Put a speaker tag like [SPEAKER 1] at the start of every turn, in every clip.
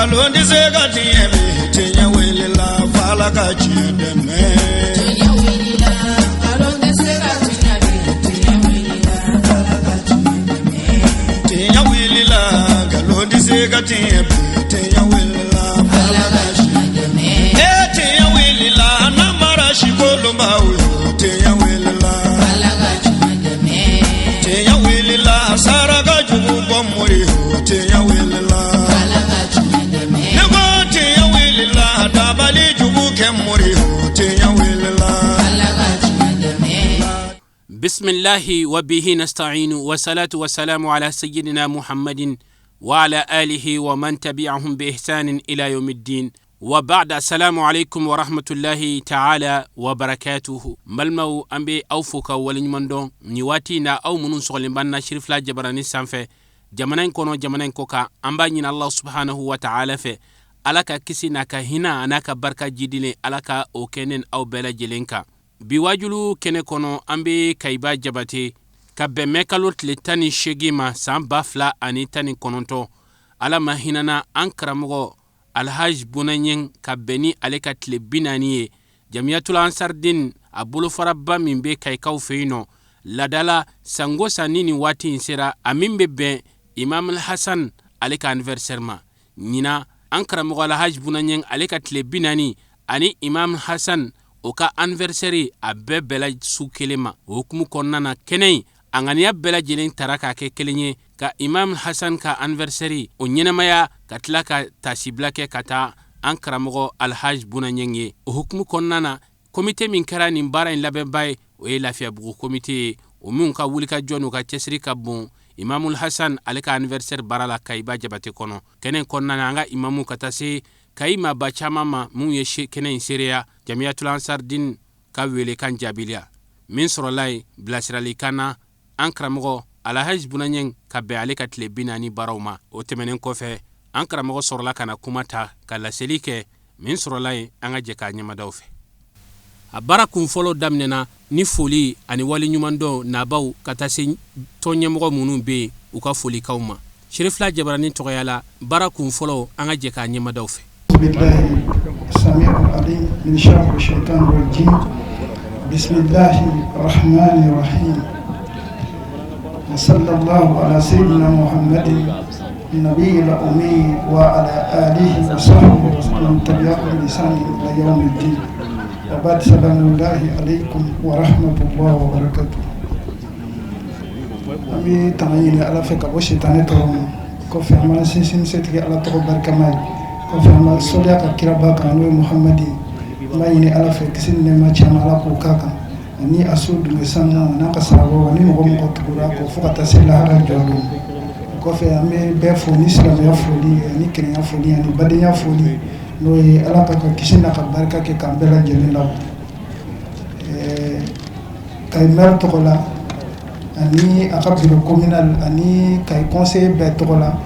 [SPEAKER 1] Nkalon tɛ se ka tiɲɛ bi, tiɲɛ wulila f'Ala ka tiɲɛ dɛmɛ.
[SPEAKER 2] Tiɲɛ wulila, nkalon tɛ se ka tiɲɛ bi, tiɲɛ wulila, Ala ka tiɲɛ dɛmɛ.
[SPEAKER 1] Tiɲɛ wulila, nkalon tɛ se ka tiɲɛ bi, tiɲɛ wulila f'Ala
[SPEAKER 2] Ala
[SPEAKER 1] ka
[SPEAKER 2] ka
[SPEAKER 1] tiɲɛ.
[SPEAKER 2] tiɲɛ dɛmɛ.
[SPEAKER 1] E tiɲɛ wulila, namara sikolonbaw yo, tiɲɛ wulila.
[SPEAKER 2] Ala ka tiɲɛ dɛmɛ.
[SPEAKER 1] Tiɲɛ wulila, saraka jugu bɔ mori yo, tiɲɛ wulila.
[SPEAKER 2] Ala ka tiɲɛ dɛmɛ.
[SPEAKER 1] Ne ko tiɲɛ wulila, dabali jugu kɛ mori yo, tiɲɛ wulila.
[SPEAKER 2] Ala ka tiɲɛ dɛmɛ.
[SPEAKER 3] بسم الله وبه نستعين والصلاة والسلام على سيدنا محمد وعلى آله ومن تبعهم بإحسان إلى يوم الدين وبعد السلام عليكم ورحمة الله تعالى وبركاته. N balimaw, an bɛ aw fo ka waleɲuman dɔn nin waati na, aw minnu sɔgɔlen b'an na Sirifila jabarani sanfɛ, jamana in kɔnɔ, jamana in kɔ kan. An b'a ɲini Allah subhanahu wa ta'ala fɛ, Ala ka kisi n'a ka hinɛ a n'a ka barika jidilen, Ala ka o kɛ ne aw bɛɛ lajɛlen kan. Bi wajulu kɛnɛ kɔnɔ, an bɛ Kayiba Jabate ka bɛn mɛ kalo tile 18 ma, san 2019. Ala ma hinɛna an karamɔgɔ Alhaj Bonaɲɛn ka bɛn ni ale ka tile 40 ye. Jamiyatula Ansardin, a bolofaraba min bɛ Kayikaw fɛ yen nɔ, ladala sango san ni nin waati in sera, a min bɛ bɛn Imam Hasan ale ka anniversaire ma, ɲina an karamɔgɔ Alhaj Bonaɲɛn ale ka tile 40 ani Imam Hasan o ka anniversaire, a bɛɛ bɛɛla su kelen ma. O hukumu kɔnɔna na, kɛnɛ in a ŋaniya bɛɛ lajɛlen tara k'a kɛ kelen ye ka Imam Hasan ka anniversaire o ɲɛnamaya, ka tila ka tasibila kɛ ka taa an karamɔgɔ Alhaj Bonaɲɛn ye. O hukumu kɔnɔna na, komite min kɛra nin baara in labɛnba ye, o ye Lafiyabugu komite ye, o minnu ka wulikajɔ n'u ka cɛsiri ka bon Imamul Hasan ale ka anniversaire baara la Kayiba Jabate kɔnɔ. Kɛnɛ kɔnɔna na, an ka imamu ka taa se Kayi maaba caman ma minnu ye kɛnɛ in seereya, Jamiyatul Ansardin ka welekan jaabiliya min sɔrɔla yen bilasiralikan na an karamɔgɔ Alhaji Bunaɲɛn ka bɛn ale ka tile 40 baaraw ma. O tɛmɛnen kɔfɛ, an karamɔgɔ sɔrɔla ka na kuma ta ka laseli kɛ. Min sɔrɔla yen, an ka jɛ k'a ɲɛmadaw fɛ. A baara kun fɔlɔ daminɛna ni foli ani wale ɲumandɔn nabaw ka taa se tɔn ɲɛmɔgɔ minnu bɛ yen, u ka folikaw ma. Serifila Jabarani tɔgɔya la, baara kun fɔlɔ, an ka jɛ k'a ɲɛmadaw fɛ.
[SPEAKER 4] بالله السميع العليم من شر الشيطان الرجيم بسم الله الرحمن الرحيم وصلى الله على سيدنا محمد النبي الأمي وعلى آله وصحبه ومن تبعهم بإحسان إلى يوم الدين وبعد سلام الله عليكم ورحمة الله وبركاته. An bɛ tanga ɲini Ala fɛ ka bɔ sitanɛ tɔɔrɔ ma. Kɔfɛ, an b'an sinsin setigi Ala tɔgɔ barikama ye. Kɔfɛ, an b'a sɔliya ka kiraba kan, n'o ye Muhamadi ye. An b'a ɲini Ala fɛ, kisi ni nɛɛma caman, Ala k'o k'a kan ani a so dunge sanu n'a ka sahabaw ani mɔgɔ mɔgɔ tugura kɔ fo ka taa se lahara jɔ don. Kɔfɛ, an bɛ bɛɛ fo ni silamɛya foli ani kelenya foli ani badenya foli, n'o ye Ala ka kisi n'a ka barika kɛ k'an bɛɛ lajɛlen labɔ. Kayi maire tɔgɔ la ani a ka bureau communal ani Kayi conseiller bɛɛ tɔgɔ la,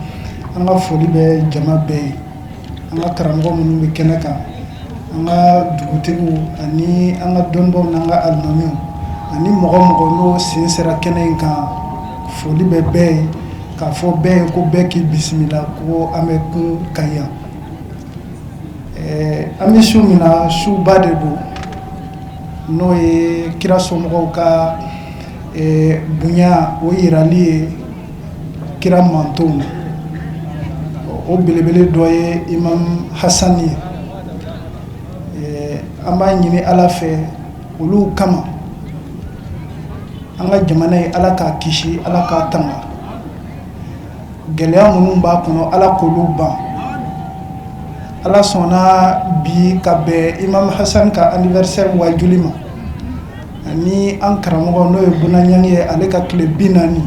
[SPEAKER 4] an ka foli bɛ jama bɛɛ ye, an ka karamɔgɔ minnu bɛ kɛnɛ kan, an ka dugutigiw ani an ka dɔnnibaw n'an ka alimamiw ani mɔgɔ mɔgɔ n'o sen sera kɛnɛ in kan. Foli bɛ bɛɛ ye k'a fɔ bɛɛ ye ko bɛɛ k'i bisimila, ko an bɛ kun Kayi yan. An bɛ su min na, suba de don, n'o ye kira somɔgɔw ka bonya o yirali ye kira mantonw na. O belebele dɔ ye Imam Hasan ye. An b'a ɲini Ala fɛ olu kama, an ka jamana ye, Ala k'a kisi, Ala k'a tanga. Gɛlɛya minnu b'a kɔnɔ, Ala k'olu ban. Ala sɔnna bi ka bɛn Imam Hasan ka anniversaire wajuli ma ani an karamɔgɔ, n'o ye Bunaɲangi ye, ale ka tile 40.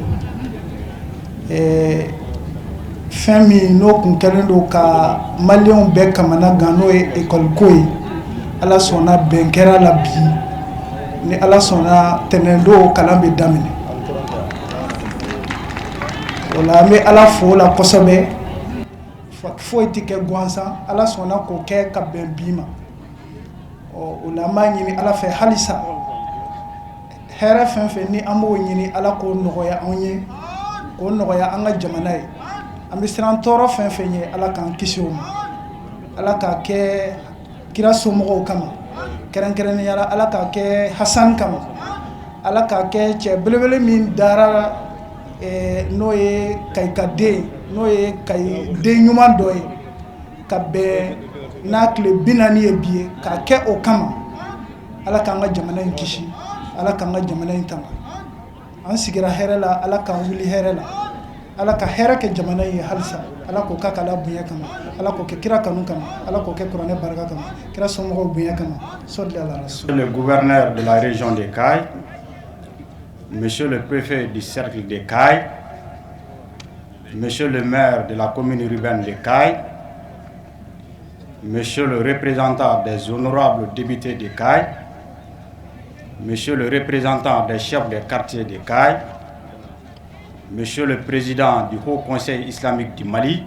[SPEAKER 4] Fɛn min n'o kun kɛlen don ka maliyɛnw bɛɛ kamana gan, n'o ye école ko ye, Ala sɔnna bɛn kɛra la bi. Ni Ala sɔnna, tɛnɛn don kalan bɛ daminɛ. O la, an bɛ Ala fo o la kosɛbɛ. Foyi tɛ kɛ gansan, Ala sɔnna k'o kɛ ka bɛn bi ma. Ɔ, o la, an b'a ɲini Ala fɛ halisa, hɛrɛ fɛn fɛn ni an b'o ɲini, Ala k'o nɔgɔya anw ye, k'o nɔgɔya an ka jamana ye. An bɛ siran tɔɔrɔ fɛn fɛn ye, Ala k'an kisi o ma. Ala k'a kɛ kira somɔgɔw kama, kɛrɛnkɛrɛnnenya la Ala k'a kɛ Hasan kama, Ala k'a kɛ cɛ belebele min dara, n'o ye Kayikaden, n'o ye Kayi den ɲuman dɔ ye, ka bɛn n'a tile 40 ye bi ye, k'a kɛ o kama. Ala k'an ka jamana in kisi, Ala k'an ka jamana in tanga. An sigira hɛrɛ la, Ala k'an wuli hɛrɛ la, Ala ka hɛrɛ kɛ jamana in ye halisa. Ala k'o k'a kala bonya kama, Ala k'o kɛ kira kanu kama, Ala k'o kɛ kuranɛ barika kama, kira somɔgɔw bonya kama. Sɔli ala rasul.
[SPEAKER 5] Le gouverneur de la région de Kayes, monsieur le préfet du cercle de Kayes, monsieur le maire de la commune urbaine de Kayes, monsieur le représentant des honorables députés de Kayes, monsieur le représentant des chefs des quartiers de Kayes, monsieur le président du Haut Conseil islamique du Mali,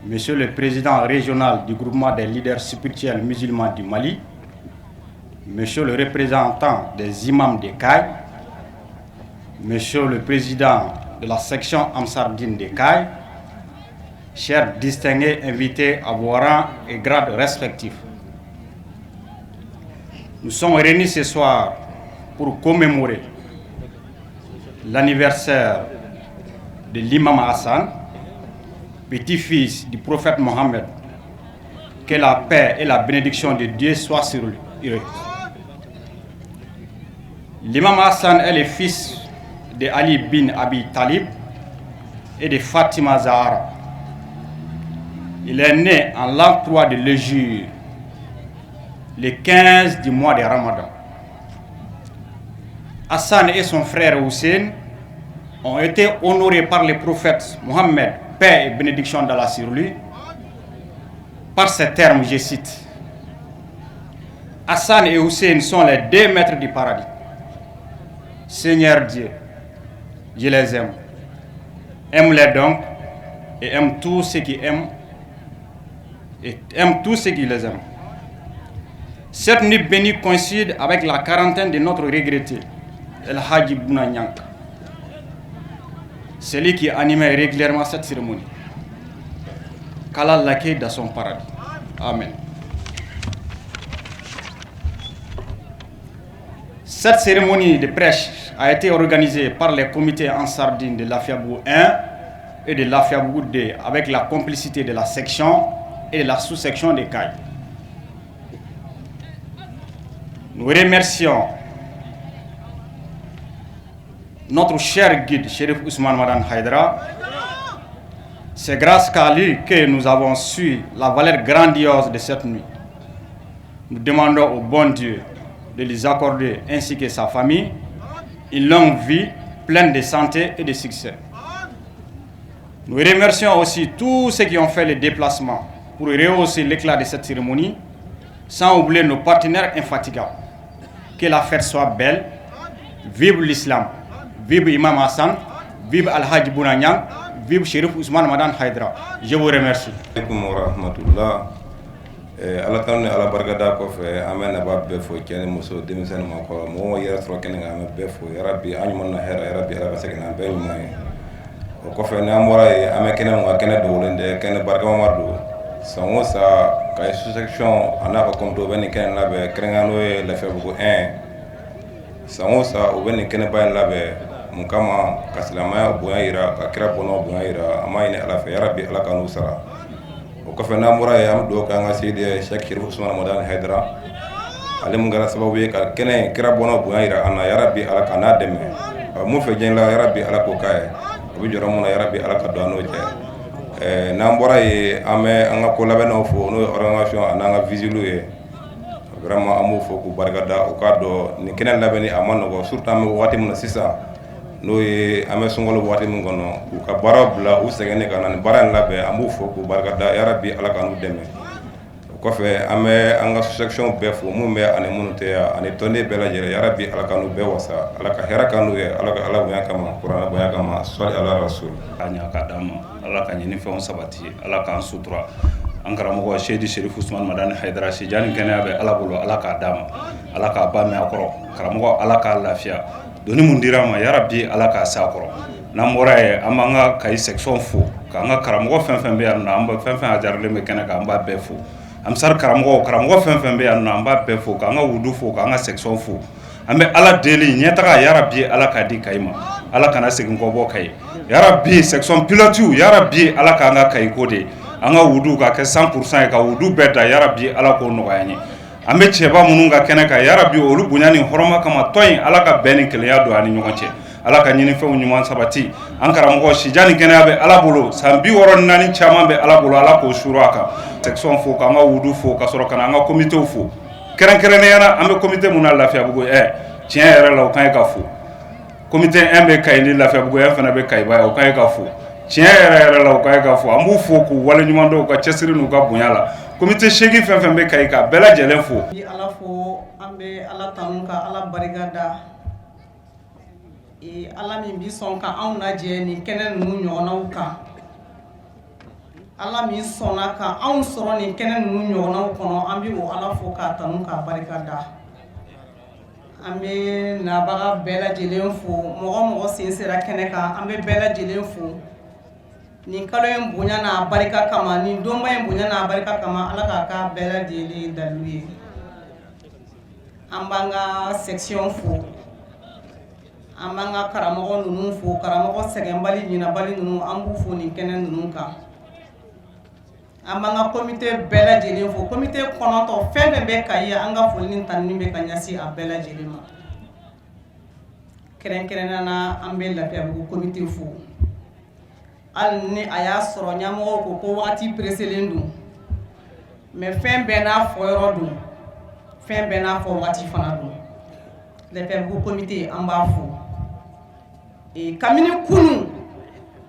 [SPEAKER 5] monsieur le président régional du groupement des leaders spirituels musulmans du Mali, monsieur le représentant des imams de Kayes, monsieur le président de la section Ansar Dine de Kayes, chers distingués invités à vos rangs et grades respectifs. Nous sommes réunis ce soir pour commémorer l'anniversaire de l'imam Hassan, petit-fils du prophète Mohammed. Que la paix et la bénédiction de Dieu soient sur lui. L'imam Hassan est le fils de Ali bin Abi Talib et de Fatima Zahra. Il est né en l'an 3 de l'Hégire, le 15 du mois de Ramadan. Hassan et son frère Hussein ont été honorés par le prophète Mohammed, paix et bénédiction d'Allah sur lui, par ces termes, je cite: «Hassan et Hussein sont les deux maîtres du paradis. Seigneur Dieu, je les aime. Aime-les donc et aime tous ceux qui aiment et aime tous ceux qui les aiment.» Cette nuit bénie coïncide avec la quarantaine de notre regretté, El Hadji Bouna Niang, celui qui animait régulièrement cette cérémonie. Qu'Allah l'accueille dans son paradis. Amen. Cette cérémonie de prêche a été organisée par les comités Ansar Dine de Lafiabougou 1 et de Lafiabougou 2 avec la complicité de la section et de la sous-section de Kayes. Nous remercions notre cher guide, Chérif Ousmane Madani Haïdara. C'est grâce à lui que nous avons su la valeur grandiose de cette nuit. Nous demandons au bon Dieu de les accorder, ainsi que sa famille, une longue vie pleine de santé et de succès. Nous remercions aussi tous ceux qui ont fait le déplacement pour rehausser l'éclat de cette cérémonie, sans oublier nos partenaires infatigables. Que la fête soit belle. Vive l'islam, vive Imam Hassan, vive Al-Hajj Bouna Niang, vive Chérif Ousmane Madani Haïdara. Je vous remercie.
[SPEAKER 6] Alaikum wa rahmatullah. Ala tanu ni Ala barikada kɔfɛ, an bɛ naba bɛɛ fo, cɛ ni muso, denmisɛnnin, maakɔrɔ, mɔgɔ yɛrɛ sɔrɔ kɛnɛ kan, an bɛ bɛɛ fo. Yarabi, an ɲuman na hɛrɛ, yarabi, Ala ka segin n'an bɛɛ ɲuman ye. O kɔfɛ, n'an bɔra yen, an bɛ kɛnɛ mun kan, kɛnɛ dogolen tɛ, kɛnɛ barikama don. San o san, Kayi sous-section a n'a ka comité, u bɛ nin kɛnɛ labɛn, kɛrɛnkɛrɛn n'o ye Lafiyabugu 1. San o san, u bɛ nin kɛnɛba in labɛn mun kama? Ka silamɛya bonya yira, ka kira bɔnnaw bonya yira. An b'a ɲini Ala fɛ, yarabi, Ala ka n'u sara. O kɔfɛ, n'an bɔra yen, an bɛ dugawu kɛ an ka seyidi ye, Cheikh Chérif Ousmane Madani Haïdara, ale mun kɛra sababu ye ka kɛnɛ kira bɔnnaw bonya yira an na. Yarabi, Ala ka n'a dɛmɛ a bɛ mun fɛ diɲɛ la, yarabi, Ala k'o k'a ye. A bɛ jɔrɔ mun na, yarabi, Ala ka don an n'o cɛ. N'an bɔra yen, an bɛ an ka ko labɛnnaw fo, n'o ye organisation a n'an ka vigile ye. Vraiment, an b'u fo k'u barikada. U k'a dɔn nin kɛnɛ labɛnni a ma nɔgɔ, surtout an bɛ waati min na sisan, n'o ye an bɛ sunkalo waati min kɔnɔ, k'u ka baara bila, u sɛgɛnnen ka na nin baara in labɛn. An b'u fo k'u barikada. Yarabi, Ala ka n'u dɛmɛ. O kɔfɛ, an bɛ an ka sous-section bɛɛ fo, minnu bɛ ani minnu tɛ yan, ani tɔnden bɛɛ lajɛlen. Yarabi, Ala ka n'u bɛɛ wasa, Ala ka hɛrɛ k'an n'u ye, Ala ka Ala bonya kama, kuranɛ bonya kama. Sɔli ala rasul.
[SPEAKER 7] K'a ɲa k'a d'an ma, Ala ka ɲini fɛnw sabati, Ala k'an sutura. An karamɔgɔ Seyidi Chérif Ousmane Madani Haïdara, sijan ni kɛnɛya bɛ Ala bolo, Ala k'a d'a ma, Ala k'a ba mɛn a kɔrɔ. Karamɔgɔ, Ala k'a lafiya. Doni mun dira a ma, yarabi, Ala k'a s'a kɔrɔ. N'an bɔra yen, an b'an ka Kayi section fo. K'an ka karamɔgɔ fɛn fɛn bɛ yan nɔ, an fɛn fɛn hajarilen bɛ kɛnɛ kan, an b'a bɛɛ fo. Ansar karamɔgɔ, karamɔgɔ fɛn fɛn bɛ yan nɔ, an b'a bɛɛ fo. K'an ka wudu fo, k'an ka section fo. An bɛ Ala deli, ɲɛtaga, yarabi Ala k'a di Kayi ma, Ala kana segin kɔ bɔ Kayi, yarabi. Section pilote, yarabi Ala k'an ka Kayi ko de, an ka wudu ka kɛ 100% ye, ka wudu bɛɛ da, yarabi Ala k'o nɔgɔya an ye. An bɛ cɛba minnu ka kɛnɛ kan, yarabi olu bonya ni hɔrɔma kama, tɔn in, Ala ka bɛn ni kelenya don an ni ɲɔgɔn cɛ. Ala ka ɲinifɛnw ɲuman sabati. An karamɔgɔ, sijan ni kɛnɛya bɛ Ala bolo, san 64 caman bɛ Ala bolo, Ala k'o suuru a kan. Section fo, k'an ka wudu fo, ka sɔrɔ ka na an ka komitew fo, kɛrɛnkɛrɛnnenya la an bɛ komite mun na, Lafiyabugu. Ɛ, tiɲɛ yɛrɛ la, o kan ka fo. Komite 1 bɛ Kayi ni Lafiyabugu 1 fana bɛ Kayiba yan, o kan ka fo. Tiɲɛ yɛrɛ yɛrɛ la, o kan ka fo. An b'u fo k'u waleɲuman dɔn u ka cɛsiri n'u ka bonya la. Komite 8 fɛn fɛn bɛ Kayi, k'a bɛɛ lajɛlen fo.
[SPEAKER 8] An bɛ Ala fo, an bɛ Ala tanu, ka Ala barika da. Ala min bi sɔn ka anw lajɛ nin kɛnɛ ninnu ɲɔgɔnnaw kan, Ala min sɔnna ka anw sɔrɔ nin kɛnɛ ninnu ɲɔgɔnnaw kɔnɔ, an bɛ o Ala fo k'a tanu k'a barika da. An bɛ nabaga bɛɛ lajɛlen fo, mɔgɔ mɔgɔ sen sera kɛnɛ kan, an bɛ bɛɛ lajɛlen fo nin kalo in bonya n'a barika kama, nin donba in bonya n'a barika kama. Ala k'a k'a bɛɛ lajɛlen dalilu ye. An b'an ka section fo, an b'an ka karamɔgɔ ninnu fo, karamɔgɔ sɛgɛnbali ɲinabali ninnu, an b'u fo nin kɛnɛ ninnu kan. An b'an ka komite bɛɛ lajɛlen fo, komite 9 fɛn fɛn bɛ Kayi, an ka foli ni tanuni bɛ ka ɲɛsin a bɛɛ lajɛlen ma. Kɛrɛnkɛrɛnnenya na, an bɛ Lafiyabugu komite fo, hali ni a y'a sɔrɔ ɲɛmɔgɔw ko ko wagati pereselen don, mais fɛn bɛɛ n'a fɔyɔrɔ don, fɛn bɛɛ n'a fɔ wagati fana don. Lafiyabugu komite, an b'a fo. Kabini kunun,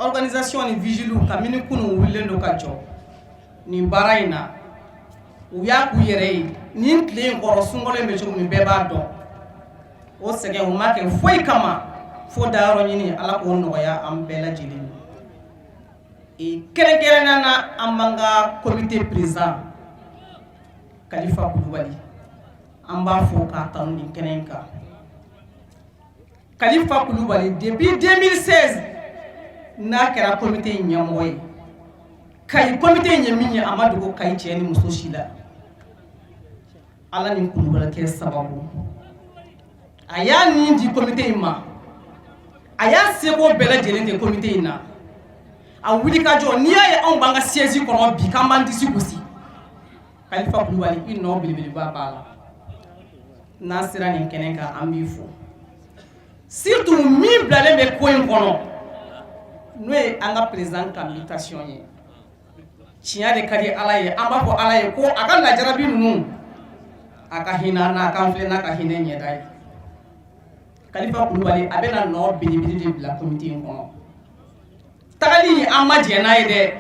[SPEAKER 8] organisation ni vigile, kabini kunun wulilen don ka jɔ nin baara in na. U y'a k'u yɛrɛ ye nin tile in kɔrɔ. Sunkalo in bɛ cogo min, bɛɛ b'a dɔn. O sɛgɛn, u ma kɛ foyi kama fo dayɔrɔ ɲini. Ala k'o nɔgɔya an bɛɛ lajɛlen ye. Kɛrɛnkɛrɛnnenya na, an b'an ka comité président Kalifa Kulubali, an b'a fo k'a tanu nin kɛnɛ in kan. Kalifa Kulubali, depuis 2016 n'a kɛra comité in ɲɛmɔgɔ ye, Kayi comité in ye min ye, a ma dogo Kayi cɛ ni muso si la. Ala ni Kulubalikɛ sababu, a y'a nin di comité in ma, a y'a seko bɛɛ lajɛlen kɛ comité in na. A wuli ka jɔ, n'i y'a ye anw b'an ka siège kɔnɔ bi k'an b'an disi gosi, Kalifa Kulubali, i nɔ belebeleba b'a la. N'an sera nin kɛnɛ kan, an b'i fo, surtout min bilalen bɛ ko in kɔnɔ, n'o ye an ka président ka mutation ye. Tiɲɛ de ka di Ala ye, an b'a fɔ Ala ye ko a ka lajarabi ninnu, a ka hinɛ an na, a k'an filɛ n'a ka hinɛ ɲɛda ye. Kalifa Kulubali, a bɛna nɔ belebele de bila comité in kɔnɔ. Tagali, an ma jɛn n'a ye dɛ.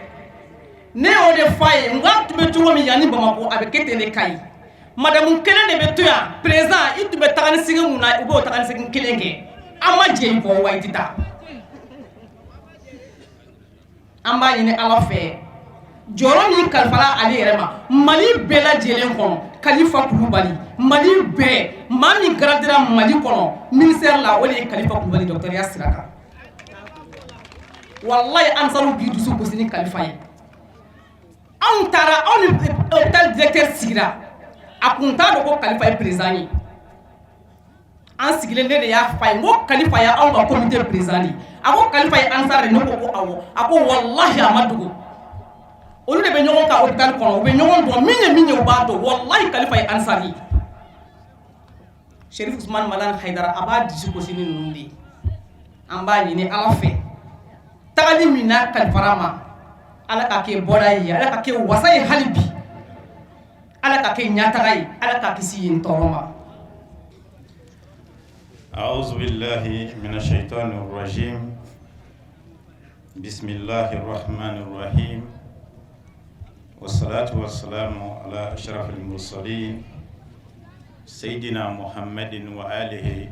[SPEAKER 8] Ne y'o de f'a ye, n k'a tun bɛ cogo min yanni Bamakɔ, a bɛ kɛ ten de Kayi. Madamu kelen de bɛ to yan. Président, i tun bɛ taga ni segin mun na, i b'o taga ni segin kelen kɛ. An ma jɛn i kɔ wa i tɛ taa. An b'a ɲini Ala fɛ, jɔyɔrɔ min kalifala ale yɛrɛ ma Mali bɛɛ lajɛlen kɔnɔ, Kalifa Kulubali, Mali bɛɛ maa min garadira Mali kɔnɔ ministère la, o de ye Kalifa Kulubali, dɔgɔtɔrɔya sira kan. Walayi, ansaru b'i dusu gosi ni Kalifa ye. Anw taara, anw ni hôpital directeur sigira, a kun t'a dɔn ko Kalifa ye président ye. An sigilen, ne de y'a fa ye, n ko Kalifa ye anw ka comité président de ye. A ko Kalifa ye ansar de. Ne ko ko awɔ. A ko walahi, a ma dogo, olu de bɛ ɲɔgɔn kan hôpital kɔnɔ, u bɛ ɲɔgɔn dɔn, min ye min ye u b'a dɔn. Walahi, Kalifa ye ansar ye. Sherif Usman Madani Hayidara, a b'a dusu gosi ni ninnu de ye. An b'a ɲini Ala fɛ, tagali min n'a kalifara ma, Ala ka kɛ bɔda ye, Ala ka kɛ wasa ye hali bi, Ala ka kɛ ɲɛtaga ye, Ala ka kisi yen tɔɔrɔ ma.
[SPEAKER 9] أعوذ بالله من الشيطان الرجيم. بسم الله الرحمن الرحيم، والصلاة والسلام على أشرف المرسلين سيدنا محمد وآله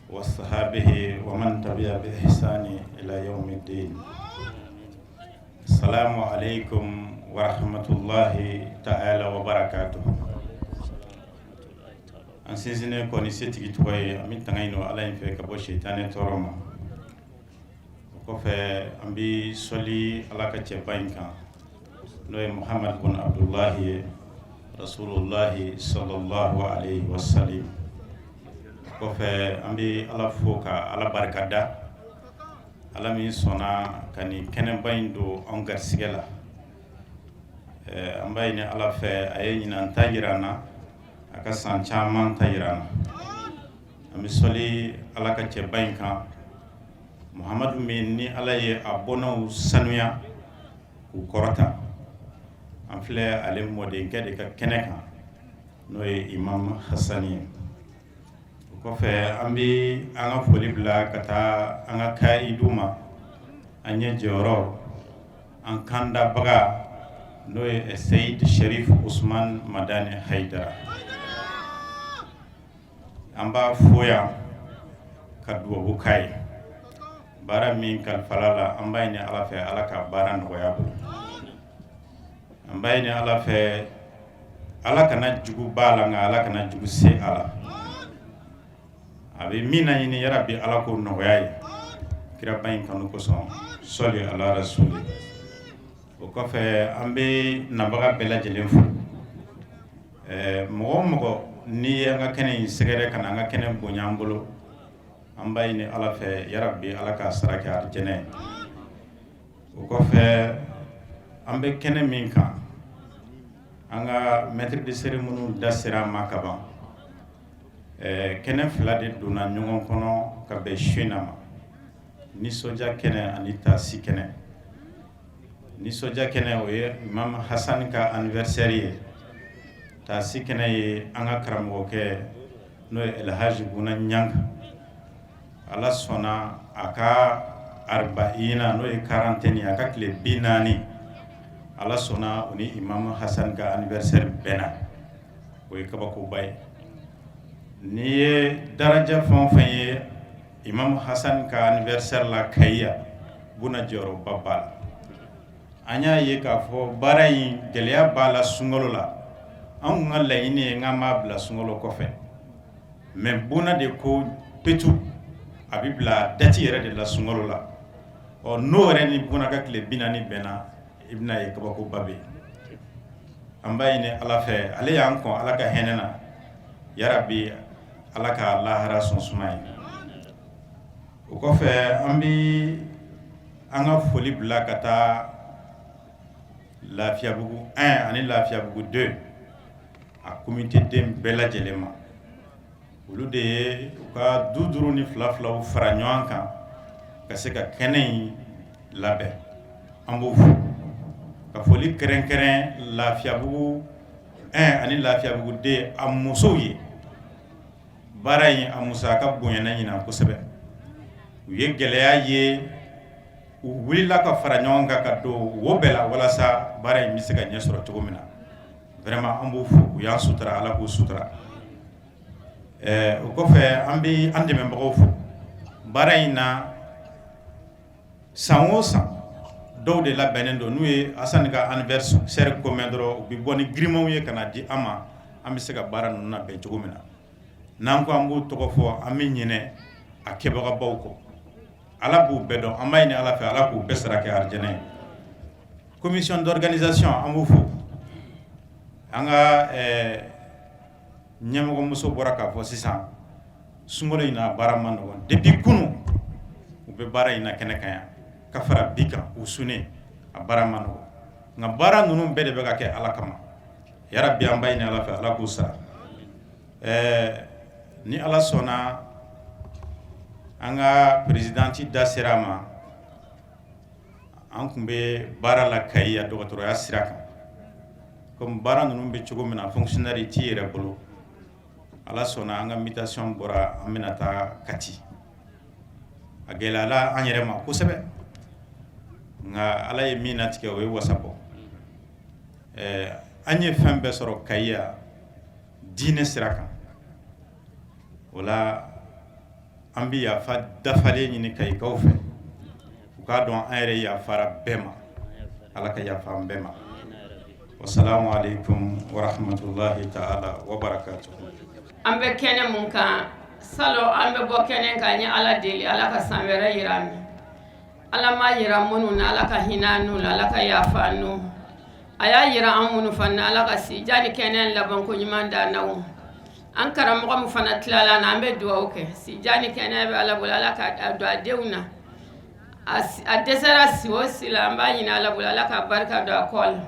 [SPEAKER 9] وصحابه ومن تبع بإحسان إلى يوم الدين. السلام عليكم ورحمة الله تعالى وبركاته. An sinsinnen kɔ ni setigi tɔgɔ ye, an bɛ tanga ɲini Ala in fɛ ka bɔ sitanɛ tɔɔrɔ ma. O O kɔfɛ, an bɛ sɔli Ala ka cɛba in kan, n'o ye Muhamadu bun Abudulahi ye, Rasulullahi sallallahu alayhi wa sallam. Kɔfɛ, an bɛ Ala fo ka Ala barikada, Ala min sɔnna ka nin kɛnɛba in don an garisɛgɛ la. An b'a ɲini Ala fɛ, a ye ɲinan ta jira an na, a ka san caman ta jira an na. An bɛ sɔli Ala ka cɛba in kan, Muhamadu min ni Ala ye a bɔnnaw sanuya k'u kɔrɔta. An filɛ ale mɔdenkɛ de ka kɛnɛ kan, n'o ye Imam Hasani ye. O kɔfɛ, an bɛ an ka foli bila ka taa an ka kayidu ma, an ɲɛ jɔyɔrɔ, an kandabaga, n'o ye Seyid Sherif Usman Madani Hayidara. An b'a fo yan ka dubabu k'a ye. Baara min kalifala la, an b'a ɲini Ala fɛ, Ala ka baara nɔgɔya bolo. An b'a ɲini Ala fɛ, Ala kana jugu b'a la, nka Ala kana jugu se a la. A bɛ min na ɲini, yarabi Ala k'o nɔgɔya ye, kiraba in kanu kosɔn. Sɔli ala rasuli. O kɔfɛ, an bɛ nabaga bɛɛ lajɛlen fo. Mɔgɔ o mɔgɔ n'i ye an ka kɛnɛ in sɛgɛrɛ ka na an ka kɛnɛ bonya an bolo, an b'a ɲini Ala fɛ, yarabi Ala k'a sara kɛ arijɛnɛ ye. O kɔfɛ, an bɛ kɛnɛ min kan, an ka maître de cérémonie da sera an ma ka ban. Kɛnɛ fila de donna ɲɔgɔn kɔnɔ ka bɛn su in na ma: nisɔndiya kɛnɛ ani taasi kɛnɛ. Nisɔndiya kɛnɛ, o ye Imam Hasani ka anniversaire ye. Taasi kɛnɛ ye an ka karamɔgɔkɛ, n'o ye Elhaji Buna Ɲang. Ala sɔnna a ka arbaina, n'o ye quarantaine ye, a ka tile 40, Ala sɔnna o ni Imam Hasani ka anniversaire bɛnna. O ye kabakoba ye. N'i ye daraja fɛn o fɛn ye Imam Hasani ka anniversaire la Kayi, Buna jɔyɔrɔba b'a la. An y'a ye k'a fɔ baara in gɛlɛya b'a la sunkalo la. An kun ka laɲini ye k'an b'a bila sunkalo kɔfɛ, mais Buna de ko petu a bɛ bila date yɛrɛ de la sunkalo la. Ɔ, n'o yɛrɛ ni Buna ka tile 40 bɛnna, i bɛna ye kabakoba bɛ yen. An b'a ɲini Ala fɛ, ale y'an kɔn Ala ka hinɛ na, yarabi Ala ka lahara sɔn suma ye. O kɔfɛ, an bɛ an ka foli bila ka taa Lafiyabugu 1 ani Lafiyabugu 2, a comité den bɛɛ lajɛlen ma. Olu de ye u ka du duuru ni fila filaw fara ɲɔgɔn kan ka se ka kɛnɛ in labɛn. An b'o fo ka foli kɛrɛnkɛrɛn Lafiyabugu 1 ani Lafiyabugu 2, a musow ye. Baara in a musaka bonyana ɲinan kosɛbɛ. U ye gɛlɛya ye, u wulila ka fara ɲɔgɔn kan ka don wo bɛɛ la walasa baara in bɛ se ka ɲɛ sɔrɔ cogo min na. Vraiment, an b'u fo. U y'an sutura, Ala k'u sutura. O kɔfɛ, an bɛ an dɛmɛbagaw fo baara in na. San o san, dɔw de labɛnnen don, n'u ye Asani ka anniversaire ko mɛn dɔrɔn, u bɛ bɔ ni girimanw ye ka na di an ma, an bɛ se ka baara ninnu labɛn cogo min na. N'an ko an b'u tɔgɔ fɔ, an bɛ ɲinɛ a kɛbagabaw kɔ. Ala b'u bɛɛ dɔn. An b'a ɲini Ala fɛ, Ala k'u bɛɛ sara kɛ arijɛnɛ ye. Commission d'organisation, an b'u fo. An ka ɲɛmɔgɔmuso bɔra k'a fɔ sisan, sunkalo in na, baara man nɔgɔn. Depuis kunun u bɛ baara in na kɛnɛ kan yan ka fara bi kan, u sunnen, a baara man nɔgɔn, nka baara ninnu bɛɛ de bɛ ka kɛ Ala kama. Yarabi, an b'a ɲini Ala fɛ, Ala k'u sara. Ni Ala sɔnna, an ka présidente da sera a ma. An tun bɛ baara la Kayi yan, dɔgɔtɔrɔya sira kan. Comme baara ninnu bɛ cogo min na, fonctionnaire t'i yɛrɛ bolo. Ala sɔnna, an ka mutation bɔra, an bɛna taa Kati. A gɛlɛyala an yɛrɛ ma kosɛbɛ, nka Ala ye min natigɛ, o ye wasa bɔ. An ye fɛn bɛɛ sɔrɔ Kayi yan diinɛ sira kan. O la, an bɛ yafa dafalen ɲini Kayikaw fɛ, u k'a dɔn an yɛrɛ yafara bɛɛ ma. Ala ka yafa an bɛɛ ma. Wasalamu alaikum warahmatullahi ta'ala wa barakatuh.
[SPEAKER 10] An bɛ kɛnɛ mun kan salon, an bɛ bɔ kɛnɛ kan, an ye Ala deli, Ala ka san wɛrɛ yira an na. Ala m'a yira minnu na, Ala ka hinɛ n'u la, Ala ka yafa n'u. A y'a yira an minnu fana, Ala ka sijan ni kɛnɛya labanko ɲuman d'an n'aw. An karamɔgɔ min fana tilala na, an bɛ dugawu kɛ, sijan ni kɛnɛya bɛ Ala bolo, Ala ka don a denw na. A dɛsɛra si o si la, an b'a ɲini Ala bolo, Ala ka barika don a kɔ la,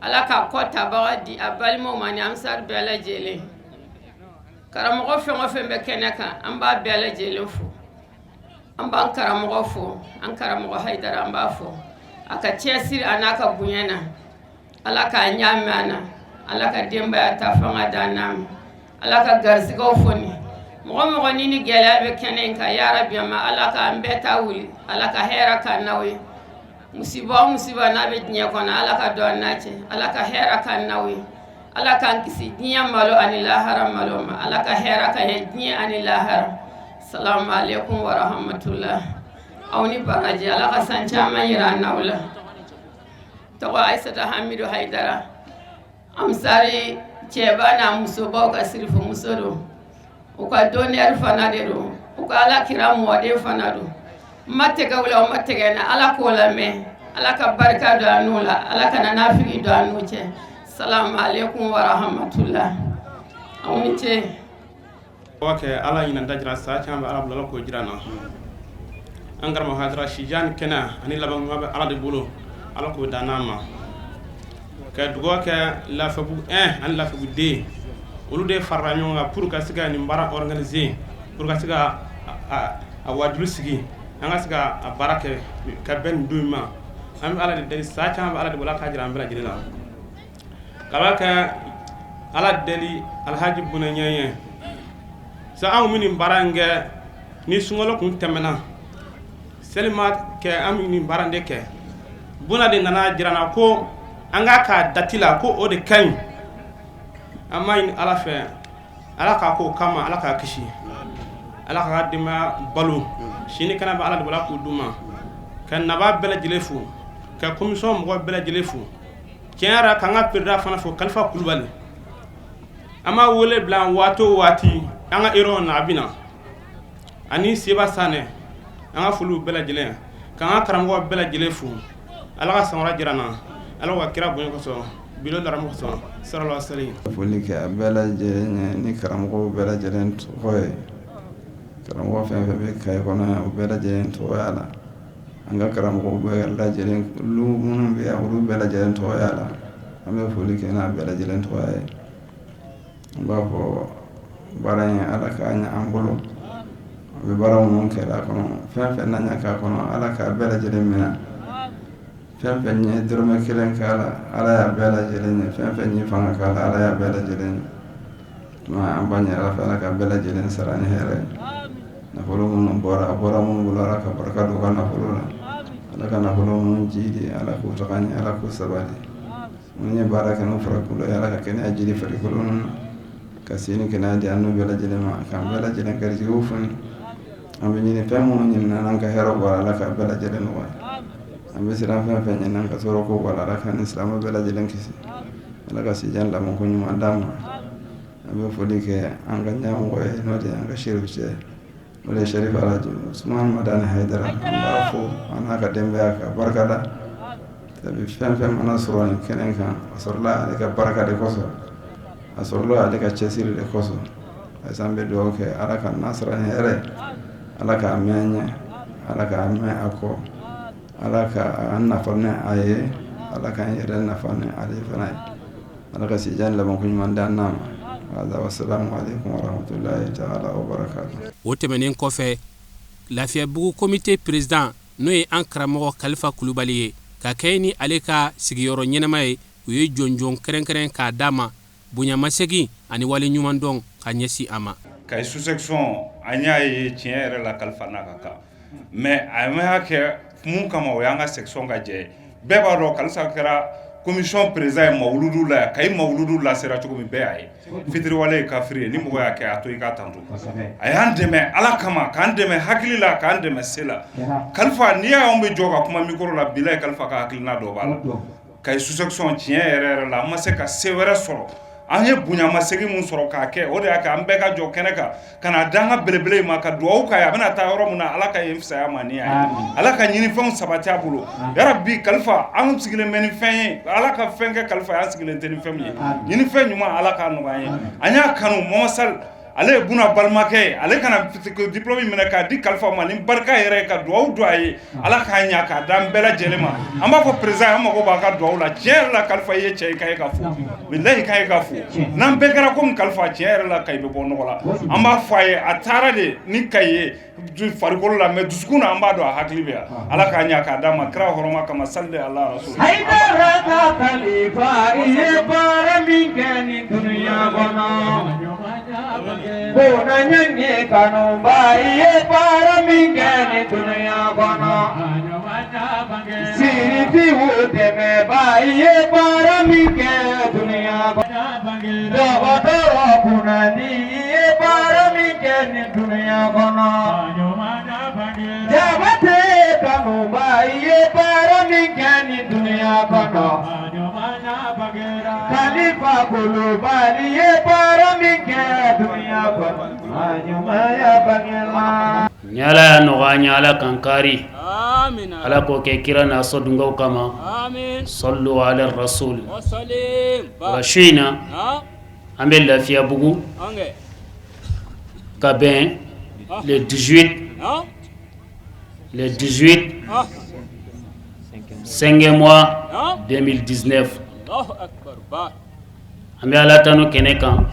[SPEAKER 10] Ala ka kɔ tabaga di a balimaw ma ni ansari bɛɛ lajɛlen. Karamɔgɔ fɛn o fɛn bɛ kɛnɛ kan, an b'a bɛɛ lajɛlen fo. An b'an karamɔgɔ fo, an karamɔgɔ Hayidara, an b'a fo a ka cɛsiri a n'a ka bonya na. Ala k'a ɲa mɛn an na, Ala ka denbaya ta fanga d'an n'a ma, Ala ka garisigɛw foni. Mɔgɔ mɔgɔ ni ni gɛlɛya bɛ kɛnɛ in kan, yarabi ma Ala k'an bɛɛ ta wuli, Ala ka hɛrɛ k'an n'aw ye. Musiba o musiba n'a bɛ diɲɛ kɔnɔ, Ala ka don an n'a cɛ, Ala ka hɛrɛ k'an n'aw ye. Ala k'an kisi diɲɛ malo ani lahara malo ma. Ala ka hɛrɛ k'an ye diɲɛ ani lahara. Salamu alaikum wa rahmatullah. Aw ni baraji, Ala ka san caman yira an n'aw la. Tɔgɔ Aisata Hamidu Haidara, Ansari cɛba n'a musobaw ka sirifumuso don, u ka donneur fana de don, u ka Ala kira mɔden fana don. N ma tɛgɛ u la, u ma tɛgɛ n na. Ala k'o lamɛn, Ala ka barika don a n'u la, Ala kana nafigi don a n'u cɛ. Salamu alaikum wa rahmatullah. Aw ni ce.
[SPEAKER 11] Kɛ Ala ɲinan ta jira, saa caman bɛ Ala bolo, Ala k'o jira an na. An karamɔgɔ Hayidara, sijan ni kɛnɛya ani laban ɲuman bɛ Ala de bolo, Ala k'o dan n'a ma. Ka dugawu kɛ Lafiyabugu 1 ani Lafiyabugu 2, olu de farala ɲɔgɔn kan pour ka se ka nin baara organiser, pour ka se ka a wajulu sigi, an ka se ka a baara kɛ ka bɛn nin don in ma. An bɛ Ala de deli, saa caman bɛ Ala de bolo, Ala k'a jira an bɛɛ lajɛlen na. Kaba kɛ Ala deli Alhaji Buna ɲɛ sa, anw bɛ nin baara in kɛ ni sunkalo kun tɛmɛna, seli ma kɛ, an bɛ nin baara de kɛ. Buna de nana jira na ko an k'a k'a date la, ko o de ka ɲi. An b'a ɲini Ala fɛ, Ala k'a ko kama, Ala k'a kisi, Ala k'a denbaya balo, si ni kɛnɛ bɛ Ala de bolo, k'u d'u ma. Ka naba bɛɛ lajɛlen fo, ka commission mɔgɔ bɛɛ lajɛlen fo. Tiɲɛ yɛrɛ, k'an ka président fana fo, Kalifa Kulubali. An b'a wele bila waati o waati, an ka réunion na, a bɛ na, ani Seba Sanɛ. An ka foliw bɛɛ lajɛlen, k'an ka karamɔgɔ bɛɛ lajɛlen fo. Ala ka san wɛrɛ jira an na, Ala ka kira bonya kosɔn, bilo laramu kosɔn, sallallahu alaihi wasallam.
[SPEAKER 12] Foli kɛ a bɛɛ lajɛlen ye ni karamɔgɔw bɛɛ lajɛlen tɔgɔ ye. Karamɔgɔ fɛn fɛn bɛ Kayi kɔnɔ yan, o bɛɛ lajɛlen tɔgɔ y'a la. An ka karamɔgɔw bɛɛ lajɛlen, olu minnu bɛ yan, olu bɛɛ lajɛlen tɔgɔ y'a la. An bɛ foli kɛ n'a bɛɛ lajɛlen tɔgɔ ye. An b'a fɔ baara in, Ala k'a ɲɛ an bolo. A bɛ baara minnu kɛra a kɔnɔ, fɛn fɛn na ɲɛ k'a kɔnɔ, Ala k'a bɛɛ lajɛlen minɛ. Fɛn fɛn ye dɔrɔmɛ kelen k'a la, Ala y'a bɛɛ lajɛlen ye. Fɛn fɛn ye fanga k'a la, Ala y'a bɛɛ lajɛlen ye. Tuma an b'a ɲini Ala fɛ, Ala ka bɛɛ lajɛlen sara ni hɛrɛ ye. Nafolo minnu bɔra, a bɔra minnu bolo, Ala ka barika don u ka nafolo la. Ala ka nafolo minnu jidi, Ala k'u taga ɲɛ, Ala k'u sabati. Minnu ye baara kɛ n'u farikolo ye, Ala ka kɛnɛya jidi farikolo ninnu na, ka si ni kɛnɛya di an n'u bɛɛ lajɛlen ma, k'an bɛɛ lajɛlen garijɛgɛw foni. An bɛ ɲini fɛn minnu ɲini n'an ka hɛrɛ bɔra, Ala ka bɛɛ lajɛlen nɔgɔya. An bɛ siran fɛn fɛn ɲɛ n'an ka tɔɔrɔ ko bɔra, Ala ka ni silamɛ bɛɛ lajɛlen kisi. Ala ka sijan labanko ɲuman d'an ma. An bɛ foli kɛ an ka ɲɛmɔgɔ ye, n'o de ye an ka serifu cɛ, n'o de ye Sherif Alhaji Usman Madani Hayidara. An b'a fo, an n'a ka denbaya, ka barika da. Sabu fɛn fɛn mana sɔrɔ nin kɛnɛ kan, a sɔrɔla ale ka barika de kosɔn, a sɔrɔla ale ka cɛsiri de kosɔn. Ayisa, an bɛ dugawu kɛ, Ala ka n'a sara ni hɛrɛ, Ala k'a mɛn ɲɛ, Ala k'a mɛn a kɔ, Ala ka an nafa ni a ye, Ala k'an yɛrɛ nafa ni ale fana ye. Ala ka sijan labanko ɲuman d'an n'a ma. Hada, wasalamu alaikum warahmatullahi taala wabarakatuh.
[SPEAKER 3] O tɛmɛnen kɔfɛ, Lafiyabugu comité président, n'o ye an karamɔgɔ Kalifa Kulubali ye, ka kɛ ni ale ka sigiyɔrɔ ɲɛnama ye, u ye jɔnjɔn kɛrɛnkɛrɛn k'a d'a ma, bonyamasegin ani wale ɲuman dɔn ka ɲɛsin a ma.
[SPEAKER 7] Kayi sous-section, an y'a ye tiɲɛ yɛrɛ la, Kalifa n'a ka kan, mais a y'a kɛ mun kama, o y'an ka section ka jɛ. Bɛɛ b'a dɔn Kalifa kɛra commission président ye mawuludu la yan. Kayi mawuludu lasera cogo min, bɛɛ y'a ye. Fitiriwale ye kafiri ye, ni mɔgɔ y'a kɛ, a to i k'a tanto. A y'an dɛmɛ Ala kama, k'an dɛmɛ hakili la, k'an dɛmɛ se la. Kalifa, n'i y'a anw bɛ jɔ ka kuma micro la, bilayi, Kalifa ka hakilina dɔ b'a la. Kayi sous-section, tiɲɛ yɛrɛ yɛrɛ la, an ma se ka se wɛrɛ sɔrɔ. An ye bonyamasegin mun sɔrɔ k'a kɛ, o de y'a kɛ an bɛɛ ka jɔ kɛnɛ kan ka n'a d'an ka belebele in ma, ka dugawu k'a ye, a bɛna taa yɔrɔ min na, Ala ka yen fisaya ma ni a ye, Ala ka ɲinifɛnw sabati a bolo yarabi. Kalifa, an sigilen bɛ ni fɛn ye, Ala ka fɛn kɛ Kalifa ye, an sigilen tɛ ni fɛn min ye. Ɲinifɛn ɲuman, Ala k'a nɔgɔya an ye. An y'a kanu, Mama Sall, ale ye Buna balimakɛ ye, ale kana diplôme minɛ k'a di Kalifa ma ni barika yɛrɛ ye, ka dugawu don a ye, Ala k'a ɲa k'a d'an bɛɛ lajɛlen ma. An b'a fɔ président, an mago b'a ka dugawu la. Tiɲɛ yɛrɛ la, Kalifa, i ye cɛ ye, ka ye ka fo, bilahi, ka ye ka fo. N'an bɛɛ kɛra komi Kalifa, tiɲɛ yɛrɛ la, Kayi bɛ bɔ nɔgɔ la. An b'a fɔ a ye, a taara de ni Kayi ye farikolo la, mais dusukun na, an b'a dɔn a hakili bɛ yan. Ala k'a ɲa k'a d'a ma kira hɔrɔma kama. Sali ala rasul.
[SPEAKER 13] Hayidara ka Kalifa, i ye baara min kɛ nin dunuya kɔnɔ, Bona ɲɛɲɛ kanuba, i ye baara min kɛ nin dunuya kɔnɔ, Sirifiw dɛmɛba, i ye baara min kɛ dunuya kɔnɔ, dɔgɔtɔrɔ kunnandi, i ye baara min kɛ nin dunuya kɔnɔ, Jabate kanuba, i ye baara min kɛ nin dunuya kɔnɔ, Kalifa Kulubali ye baara min kɛ dunuya kɔnɔ, a ɲumanya bangena.
[SPEAKER 14] Ni Ala y'a nɔgɔya an ye, Ala k'an kari, Ala k'o kɛ kira n'a sɔdunkaw kama, sɔlu ala rasuli. O la su in na, an bɛ Lafiyabugu ka bɛn le 18, le 18 5 mois 2019. An bɛ Ala tanu kɛnɛ kan,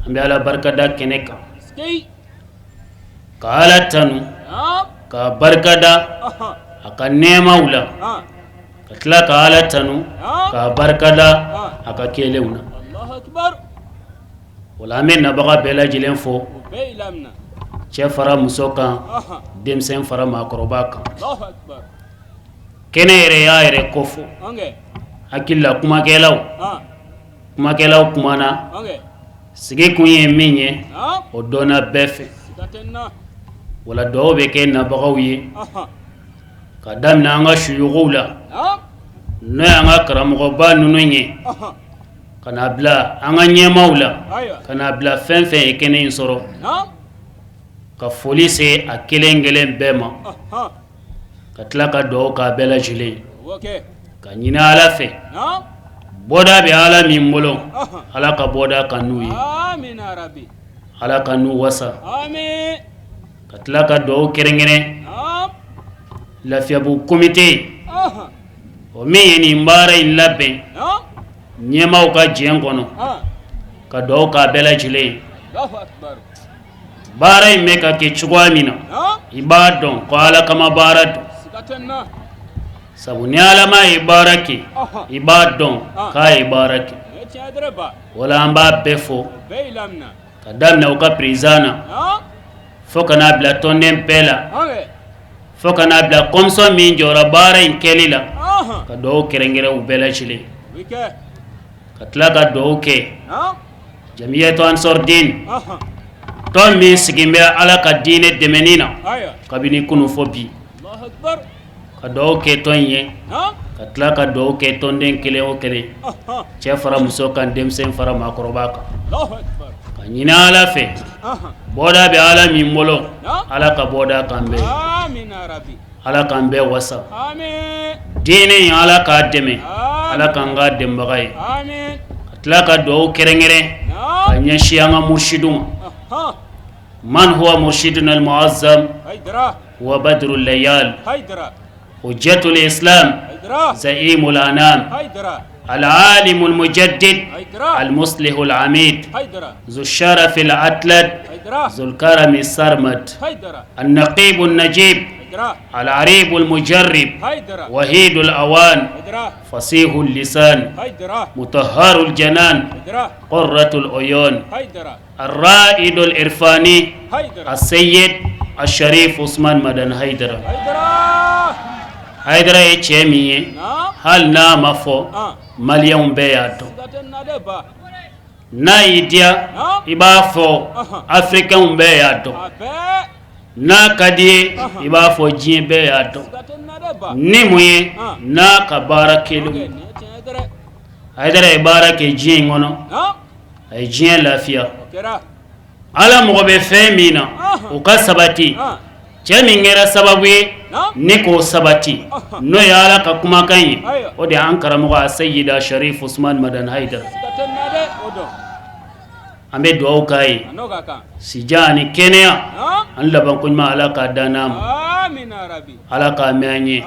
[SPEAKER 14] an bɛ Ala barikada kɛnɛ kan, ka Ala tanu ka barikada a ka nɛɛmaw la, ka tila ka Ala tanu ka barikada a ka kɛlenw na. O la an bɛ nabaga bɛɛ lajɛlen fo, cɛ fara muso kan, denmisɛn fara maakɔrɔba kan. Kɛnɛ yɛrɛ y'a yɛrɛ kofɔ, hakili la kumakɛlaw kumakɛlaw kumana, sigi kun ye min ye, o dɔnna bɛɛ fɛ. O la dugawu bɛ kɛ nabagaw ye, ka daminɛ an ka suyukuw la, n'o y'an ka karamɔgɔba ninnu ye, ka n'a bila an ka ɲɛmaaw la, ka n'a bila fɛn fɛn ye kɛnɛ in sɔrɔ, ka foli se a kelen kelen bɛɛ ma, ka tila ka dugawu k'a bɛɛ lajɛlen, ka ɲini Ala fɛ, bɔda bɛ Ala min bolo, Ala ka bɔda k'an n'u ye, Ala k'an n'u wasa, ka tila ka dugawu kɛrɛnkɛrɛn Lafiyabugu komite, o min ye nin baara in labɛn ɲɛmaaw ka jɛ kɔnɔ, ka dugawu k'a bɛɛ lajɛlen ye. Baara in bɛ ka kɛ cogoya min na, i b'a dɔn ko Ala kama baara don, sabu ni Ala ma ye baara kɛ, i b'a dɔn k'a ye baara kɛ. O la an b'a bɛɛ fo, ka daminɛ u ka président na, fo ka n'a bila tɔnden bɛɛ la, fo ka n'a bila commission min jɔra baara in kɛli la, ka dugawu kɛrɛnkɛrɛn u bɛɛ lajɛlen, ka tila ka dugawu kɛ Jamiyatu Ansar Din, tɔn min sigilen bɛ Ala ka diinɛ dɛmɛni na kabini kunun fo bi, ka dugawu kɛ tɔn in ye, ka tila ka dugawu kɛ tɔnden kelen o kelen, cɛ fara muso kan, denmisɛn fara maakɔrɔba kan, ka ɲini Ala fɛ, bɔda bɛ Ala min bolo, Ala ka bɔda k'an bɛɛ, Ala k'an bɛɛ wasa, diinɛ in Ala k'a dɛmɛ, Ala k'an k'a dɛmɛbaga ye. Tila ka dugawu kɛrɛnkɛrɛn ka ɲɛsin an ka mursidu ma, man huwa mursiduna al-mu'azzam wa badrul layal hujjatul islam zaimul anam al-alimul mujaddid al-muslihul amid zu sharafil atlad zul karami sarmad an-naqibun najib al-aribul mujarrib wahidul awan fasihul lisan mutahharul janan qurratul uyun ar-raidul irfani as-sayyid ash-sharif Usman Madani Hayidara. Hayidara ye cɛ min ye, hali n'a ma fɔ, maliyɛnw bɛɛ y'a dɔn. N'a y'i diya, i b'a fɔ afirikɛnw bɛɛ y'a dɔn. N'a ka di ye, i b'a fɔ diɲɛ bɛɛ y'a dɔn ni mun ye n'a ka baara kɛlenw. Hayidara ye baara kɛ diɲɛ in kɔnɔ. A ye diɲɛ lafiya. Ala mago bɛ fɛn min na, o ka sabati. Cɛ min kɛra sababu ye ni k'o sabati, n'o ye Ala ka kumakan ye, o de y'an karamɔgɔ Aseyida Sharif Usman Madani Hayidara. An bɛ dugawu k'a ye sijan ani kɛnɛya ani labanko ɲuman Ala k'a d'an n'a ma. Ala k'a mɛn an ye.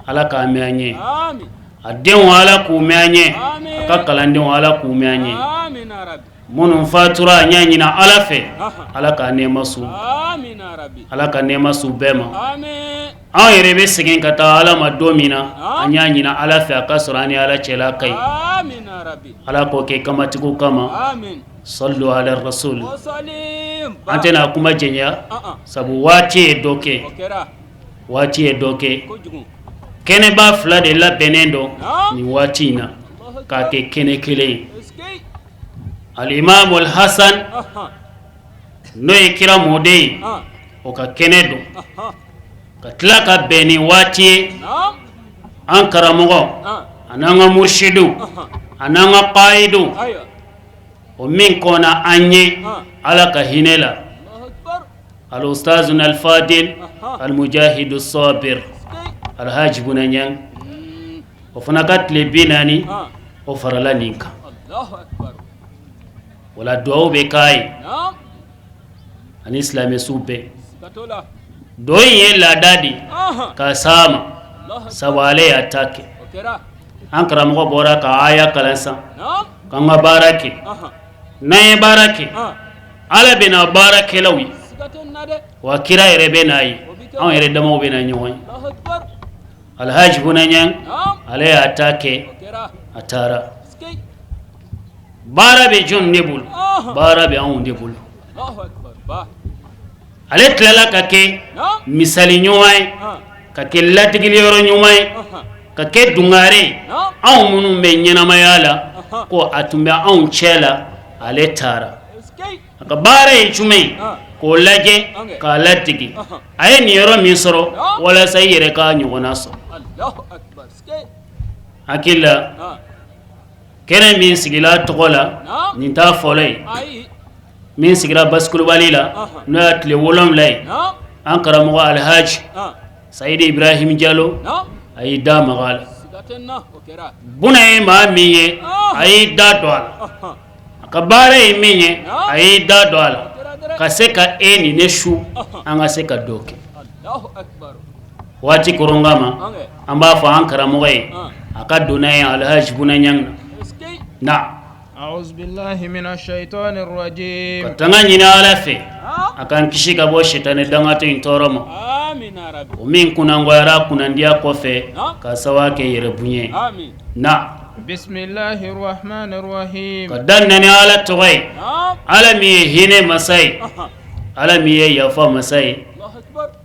[SPEAKER 14] Ala k'a mɛn an ye. A denw Ala k'u mɛn an ye. A ka kalandenw Ala k'u mɛn an ye. Minnu fatura an y'a ɲini Ala fɛ Ala ka nɛɛma s'u ma Ala ka nɛɛma s'u bɛɛ ma anw yɛrɛ bɛ segin ka taa Ala ma don min na an y'a ɲini Ala fɛ a ka sɔrɔ an ni Ala cɛla ka ɲi Ala k'o kɛ kamatigiw kama sallu ala rasul an tɛna kuma janya sabu waati ye dɔ kɛ waati ye dɔ kɛ kɛnɛba fila de labɛnnen don nin waati in na k'a kɛ kɛnɛ kelen ye Alimamu Alhasan n'o ye kira mɔden ye o ka kɛnɛ don ka tila ka bɛn ni waati ye an karamɔgɔ ani an ka mursidu ani an ka kayidu o min kɔnna an ɲɛ Ala ka hinɛ la alustazuna alfadil almujahidu sabir Alhaji Buna Ɲang o fana ka tile 40 o farala nin kan o la dugawu bɛ k'a ye ani silamɛ su bɛɛ don in ye laada de ka s'a ma sabu ale y'a ta kɛ an karamɔgɔ bɔra ka aya kalan san k'an ka baara kɛ n'an ye baara kɛ Ala bɛna baarakɛlaw ye wa kira yɛrɛ bɛ n'a ye anw yɛrɛ damaw bɛ na ɲɔgɔn ye Alhaji Buna Ɲang ale y'a ta kɛ a taara baara bɛ jɔn de bolo baara bɛ anw de bolo ale tilala ka kɛ misali ɲuman ye ka kɛ ladegeli yɔrɔ ɲuman ye ka kɛ dungare ye anw minnu bɛ ɲɛnamaya la ko a tun bɛ anw cɛ la ale taara a ka baara ye jumɛn ye k'o lajɛ k'a ladege a ye nin yɔrɔ min sɔrɔ walasa i yɛrɛ k'a ɲɔgɔnna sɔrɔ hakili la kɛnɛ min sigila tɔgɔ la nin t'a fɔlɔ ye min sigira Basikulubali la n'o y'a tile 7 ye an karamɔgɔ Alihaji Sayidi Ibrahim Jalo a y'i da maga a la Buna ye maa min ye a y'i da don a la a ka baara ye min ye a y'i da don a la ka se ka e ni ne su an ka se ka dɔ kɛ waati koron kama an b'a fɔ an karamɔgɔ ye a ka don ye Alhaji Buna Ɲang na ka tanga ɲini Ala fɛ a k'an kisi ka bɔ sitanɛ dangatɔ in tɔɔrɔ ma o min kunnangoyara kunnandiya kɔfɛ ka sababu kɛ yɛrɛ bonya ye na
[SPEAKER 15] Bismillahirrahmanirrahim
[SPEAKER 14] ka daminɛ ni Ala tɔgɔ ye Ala min ye hinɛ masa ye Ala min ye yafa masa ye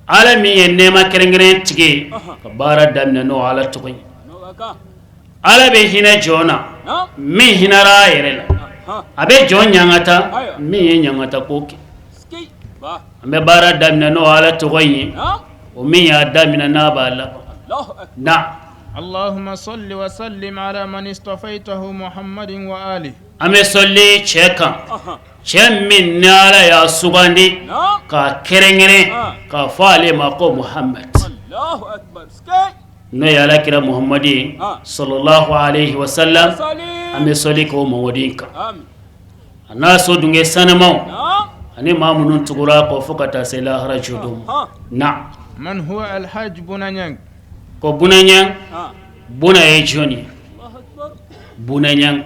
[SPEAKER 14] Ala min ye nɛɛma kɛrɛnkɛrɛn tigi ye ka baara daminɛ n'o Ala tɔgɔ ye Ala bɛ hinɛ jɔn na min hinɛra a yɛrɛ la a bɛ jɔn ɲangata min ye ɲangata ko kɛ an bɛ baara daminɛ n'o Ala tɔgɔ in ye o min y'a daminɛ n'a b'a laban na
[SPEAKER 15] Allahumma salli wa sallim ala man istafaytahu Muhammadin wa alihi
[SPEAKER 14] an bɛ sɔli cɛ kan cɛ min ni Ala y'a sugandi k'a kɛrɛnkɛrɛn k'a fɔ ale ma ko Muhamad n'o ye Ala kira Muhamadi ye sallallahu alayhi wa sallam an bɛ sɔli k'o Mamadi kan a n'a so dunge sanumaw ani maa minnu tugura a kɔ fo ka taa se lahara jɔdon ma na
[SPEAKER 15] man huwa alhaj Buna Ɲang
[SPEAKER 14] ko Buna Ɲang Buna ye jɔn ye Buna Ɲang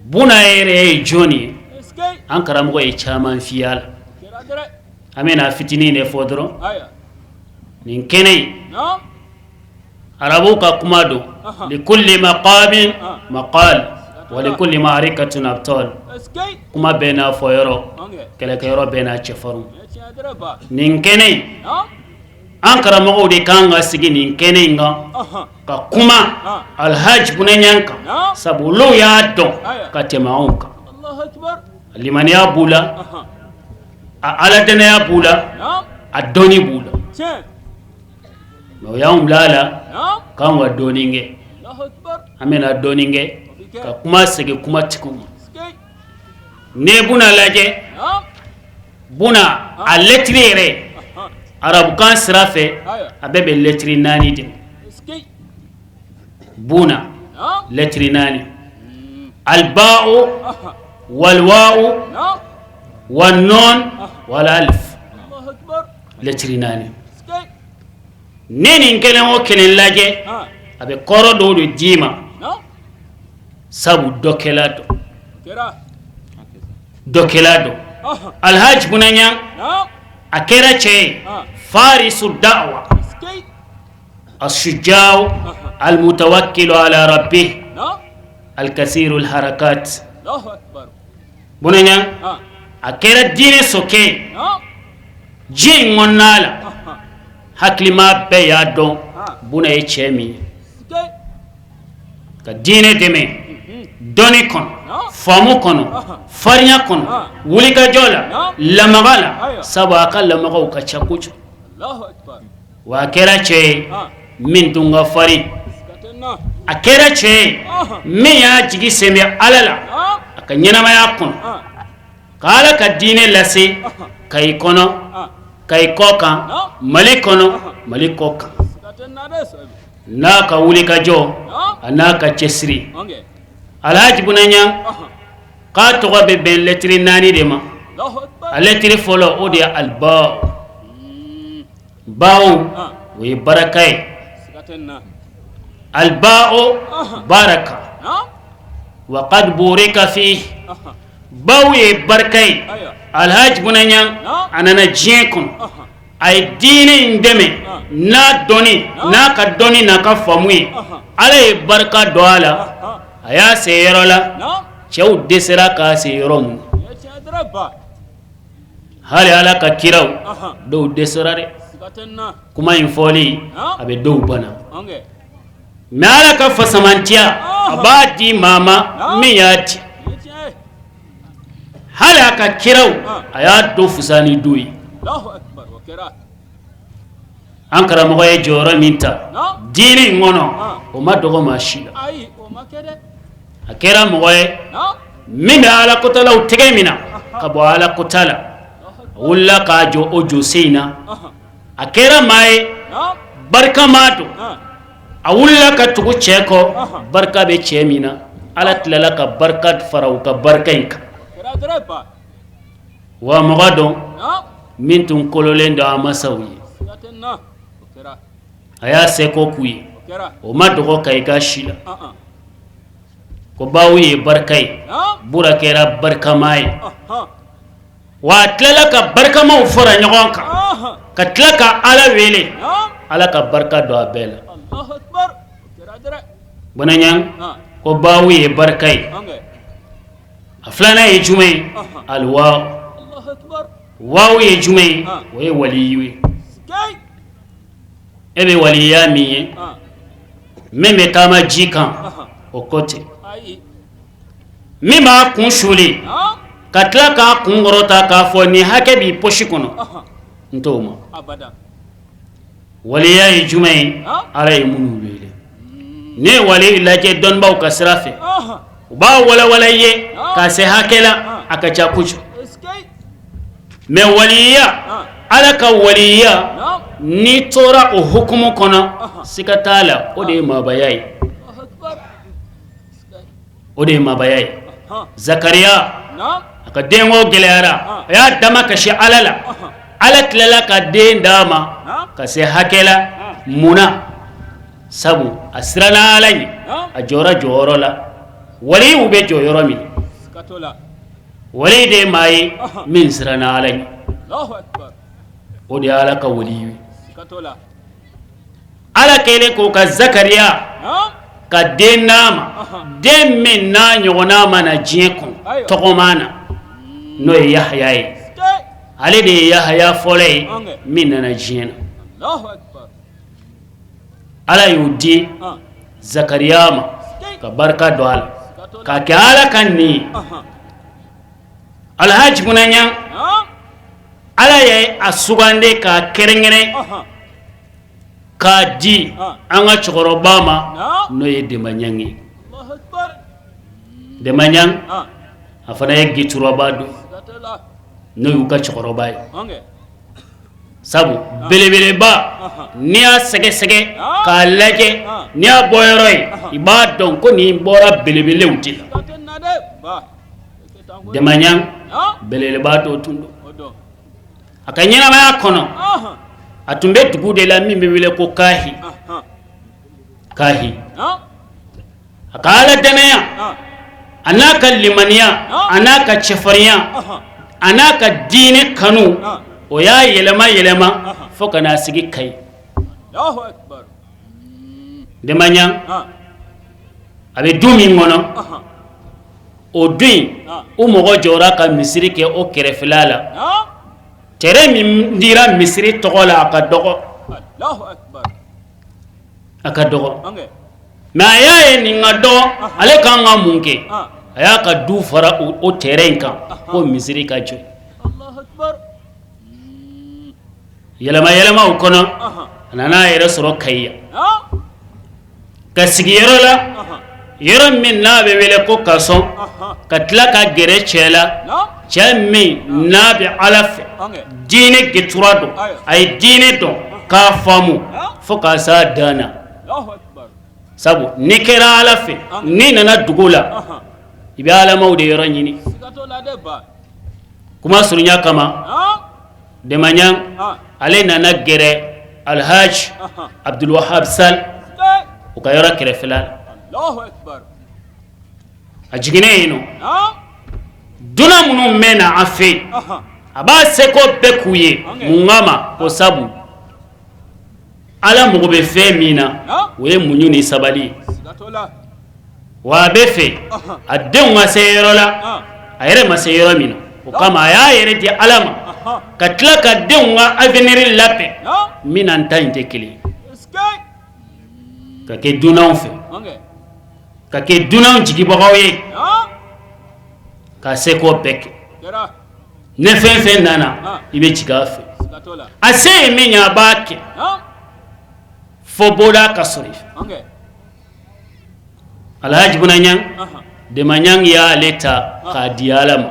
[SPEAKER 14] Buna yɛrɛ ye jɔn ye an karamɔgɔ ye caman f'i la an bɛna fitinin de fɔ dɔrɔn nin kɛnɛ in arabuw ka kuma don likulli maqamin maqal wa likulli ma'rikatin abtal kuma bɛɛ n'a fɔ yɔrɔ kɛlɛkɛyɔrɔ bɛɛ n'a cɛfarinw nin kɛnɛ in an karamɔgɔw de kan ka sigi nin kɛnɛ in kan ka kuma Alhaji Buna Ɲang kan sabu olu y'a dɔn ka tɛmɛ anw kan a limaniya b'u la a aladɛnɛya b'u la a dɔnni b'u la mais o y'anw bila a la k'an ka dɔɔnin kɛ an bɛna dɔɔnin kɛ ka kuma segin kumatigiw ma. N'i ye Buna lajɛ, Buna a lɛtiri yɛrɛ arabukan sira fɛ, a bɛ bɛn lɛtiri naani de ma. Buna lɛtiri naani, aliba'u waliwawu wanɔn wal alif lɛtiri naani. Ni nin kelen o kelen lajɛ, a bɛ kɔrɔ dɔw de d'i ma sabu dɔkɛla don dɔkɛla don. Alhaji Buna Ɲang a kɛra cɛ ye farisu da'wa asujawu almutawakilu ala rabbi alkasiru alharakat. Buna Ɲang a kɛra diinɛ sokɛ ye diɲɛ in kɔnɔna la. Hakilima bɛɛ y'a dɔn Buna ye cɛ min ye ka diinɛ dɛmɛ dɔnni kɔnɔ, faamu kɔnɔ, farinya kɔnɔ, wulikajɔ la, lamaga la, sabu a ka lamagaw ka ca kojugu. Wa a kɛra cɛ ye min tun ka farin, a kɛra cɛ ye min y'a jigi sɛmɛ Ala la a ka ɲɛnamaya kɔnɔ. Ka Ala ka diinɛ lase Kayi kɔnɔ, Kayi kɔ kan, Mali kɔnɔ, Mali kɔ kan. N'a ka wulikajɔ a n'a ka cɛsiri. Alhaji Buna Ɲang k'a tɔgɔ bɛ bɛn lɛtiri naani de ma. A lɛtiri fɔlɔ o de ye alibawu bawu o ye baraka ye. Alibawu baraka wa kad burika fi bawu ye barika ye. Alhaji Buna Ɲang a nana diɲɛ kɔnɔ, a ye diinɛ in dɛmɛ n'a dɔnni n'a ka dɔnni n'a ka faamu ye. Ala ye barika don a la, a y'a se yɔrɔ la cɛw dɛsɛra k'a se yɔrɔ min. Hali Ala ka kiraw dɔw dɛsɛra dɛ. Kuma in fɔli a bɛ dɔw bana. Mais Ala ka fasamantiya a b'a di maa ma min y'a di. Hali a ka kiraw a y'a dɔ fisaya ni dɔ ye. An karamɔgɔ ye jɔyɔrɔ min ta diinɛ in kɔnɔ, o ma dɔgɔ maa si la. A kɛra mɔgɔ ye min bɛ ala kotalaw tɛgɛ minɛ ka bɔ ala kota la, a wulila k'a jɔ o jɔsen in na. A kɛra maa ye barikama don, a wulila ka tugu cɛ kɔ, barika bɛ cɛ min na. Ala tilala ka barika fara u ka barika in kan. Wa mɔgɔ don min tun kololen don a masaw ye, a y'a seko k'u ye, o ma dɔgɔ Kayika si la. Ko bawu ye barika ye, Bura kɛra barikama ye. Wa a tilala ka barikamaw fara ɲɔgɔn kan, ka tila ka Ala wele, Ala ka barika don a bɛɛ la. Buna Ɲang ko bawu ye barika ye. A filanan ye jumɛn ye? Aliwawu. Wawu ye jumɛn ye? O ye waliyu ye. E bɛ waliya min ye, min bɛ taama ji kan, o ko tɛ. Min b'a kun suuli ka tila k'a kun kɔrɔta k'a fɔ nin hakɛ b'i poche kɔnɔ, n t'o ma. Waliya ye jumɛn ye? Ala ye minnu wele. N'i ye wali lajɛ dɔnnibaw ka sira fɛ, u b'a walawala i ye k'a se hakɛ la, a ka ca kojugu. Mais waliya, Ala ka waliya, n'i tora o hukumu kɔnɔ, siga t'a la, o de ye maabaya ye. O de ye maabaya ye. Zakariya, a ka denko gɛlɛyara, a y'a damakasi Ala la. Ala tilala ka den d'a ma ka se hakɛ la. Mun na? Sabu a siranna Ala ɲɛ, a jɔra jɔyɔrɔ la waliw bɛ jɔ yɔrɔ min. Wali de ye maa ye min siranna Ala ɲɛ, o de ye Ala ka waliyu ye. Ala kɛlen k'o ka Zakariya ka den d'a ma, den min n'a ɲɔgɔnna ma na diɲɛ kɔnɔ tɔgɔma na, n'o ye Yahaya ye. Ale de ye Yahaya fɔlɔ ye min nana diɲɛ na. Ala y'o di Zakariya ma ka barika don a la k'a kɛ Ala ka nin ye. Alhaji Buna Ɲang, Ala ye a sugandi k'a kɛrɛnkɛrɛn k'a di an ka cɛkɔrɔba ma, n'o ye Denba Ɲang ye. Denba Ɲang, A fana ye gituraba dɔ n'o y'u ka cɛkɔrɔba ye sabu belebeleba n'i y'a sɛgɛsɛgɛ k'a lajɛ n'i y'a bɔ yɔrɔ ye i b'a dɔn ko nin bɔra belebelew de la. Demba Ɲang belebeleba dɔ tun don. A ka ɲɛnamaya kɔnɔ a tun bɛ dugu de la min bɛ wele ko Kahi. Kahi a ka ala dannaya a n'a ka limaniya a n'a ka cɛfarinya a n'a ka diinɛ kanu o y'a yɛlɛma yɛlɛma fo ka n'a sigi Kayi. Demba Ɲang a bɛ du min kɔnɔ o du in o mɔgɔ jɔra ka misiri kɛ o kɛrɛfɛla la terrain min dira misiri tɔgɔ la a ka dɔgɔ a ka dɔgɔ mais a y'a ye nin ka dɔgɔ ale ka kan ka mun kɛ a y'a ka du fara o terrain in kan ko misiri ka jɔ yɛlɛma yɛlɛmaw kɔnɔ a nana a yɛrɛ sɔrɔ Kayi yan ka sigi yɔrɔ la yɔrɔ min n'a bɛ wele ko Kasɔn ka tila ka gɛrɛ cɛ la cɛ min n'a bɛ ala fɛ diinɛ gɛtura don a ye diinɛ dɔn k'a faamu fo k'a s'a dan na sabu n'i kɛra ala fɛ n'i nana dugu la i bɛ alamaw de yɔrɔ ɲini kuma surunya kama Demba Ɲang ale nana gɛrɛ Alhaji Abdulwahab Sall u ka yɔrɔ kɛrɛfɛla la a jiginnen yen nɔ dunan minnu bɛ na a fɛ yen a b'a seko bɛɛ k'u ye mun kama ko sabu ala mago bɛ fɛn min na o ye muɲu ni sabali ye wa a bɛ fɛ a denw ka se yɔrɔ la a yɛrɛ ma se yɔrɔ min na o kama a y'a yɛrɛ di ala ma ka tila ka denw ka avenir labɛn min n'an ta in tɛ kelen ye ka kɛ dunanw fɛ ka kɛ dunanw jigibagaw ye ka seko bɛɛ kɛ ni fɛn fɛn nana i bɛ jigin a fɛ a se ye min ye a b'a kɛ fo bɔda ka sɔrɔ i fɛ Alhaji Buna Ɲang Demba Ɲang y'ale ta k'a di ala ma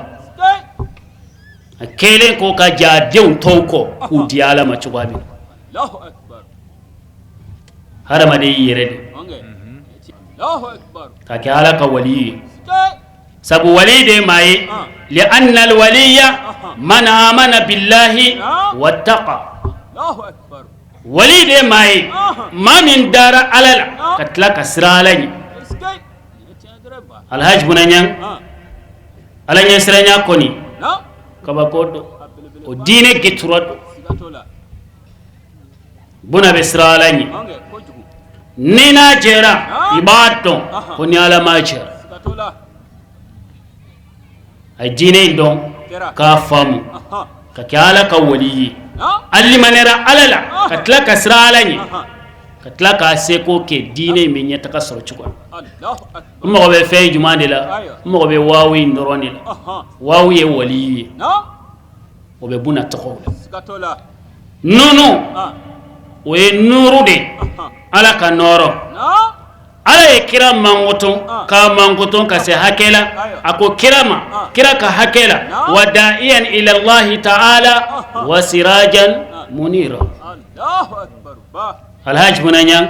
[SPEAKER 14] a kɛlen ko ka ja denw tɔw kɔ k'u di ala ma cogoya min hadamaden y'i yɛrɛ de ka kɛ ala ka wali ye sabu wali de ye maa ye li anna alwaliya man amana billahi wattaqa wali de ye maa ye maa min dara ala la ka tila ka siran ala ɲɛ Alhaji Buna Ɲang ala ɲɛsiranya kɔni kabako don o diinɛ gɛtura don Buna bɛ siran ala ɲɛ ni n'a jɛra i b'a dɔn ko ni ala ma jɛra a ye diinɛ in dɔn k'a faamu ka kɛ ala ka wali ye a limaniyara ala la ka tila ka siran ala ɲɛ ka tila k'a seko kɛ diinɛ in bɛ ɲɛtaga sɔrɔ cogo n mago bɛ fɛn jumɛn de la n mago bɛ waawu in dɔrɔn de la waawu ye wali ye o bɛ Buna tɔgɔw la nunu o ye nuru de ala ka nɔɔrɔ ala ye kira mankutu k'a mankutu ka se hakɛ la a ko kira ma kira ka hakɛ la wa da'iyan ila Allahi ta'ala wa sirajan munira Alhaji Buna Ɲang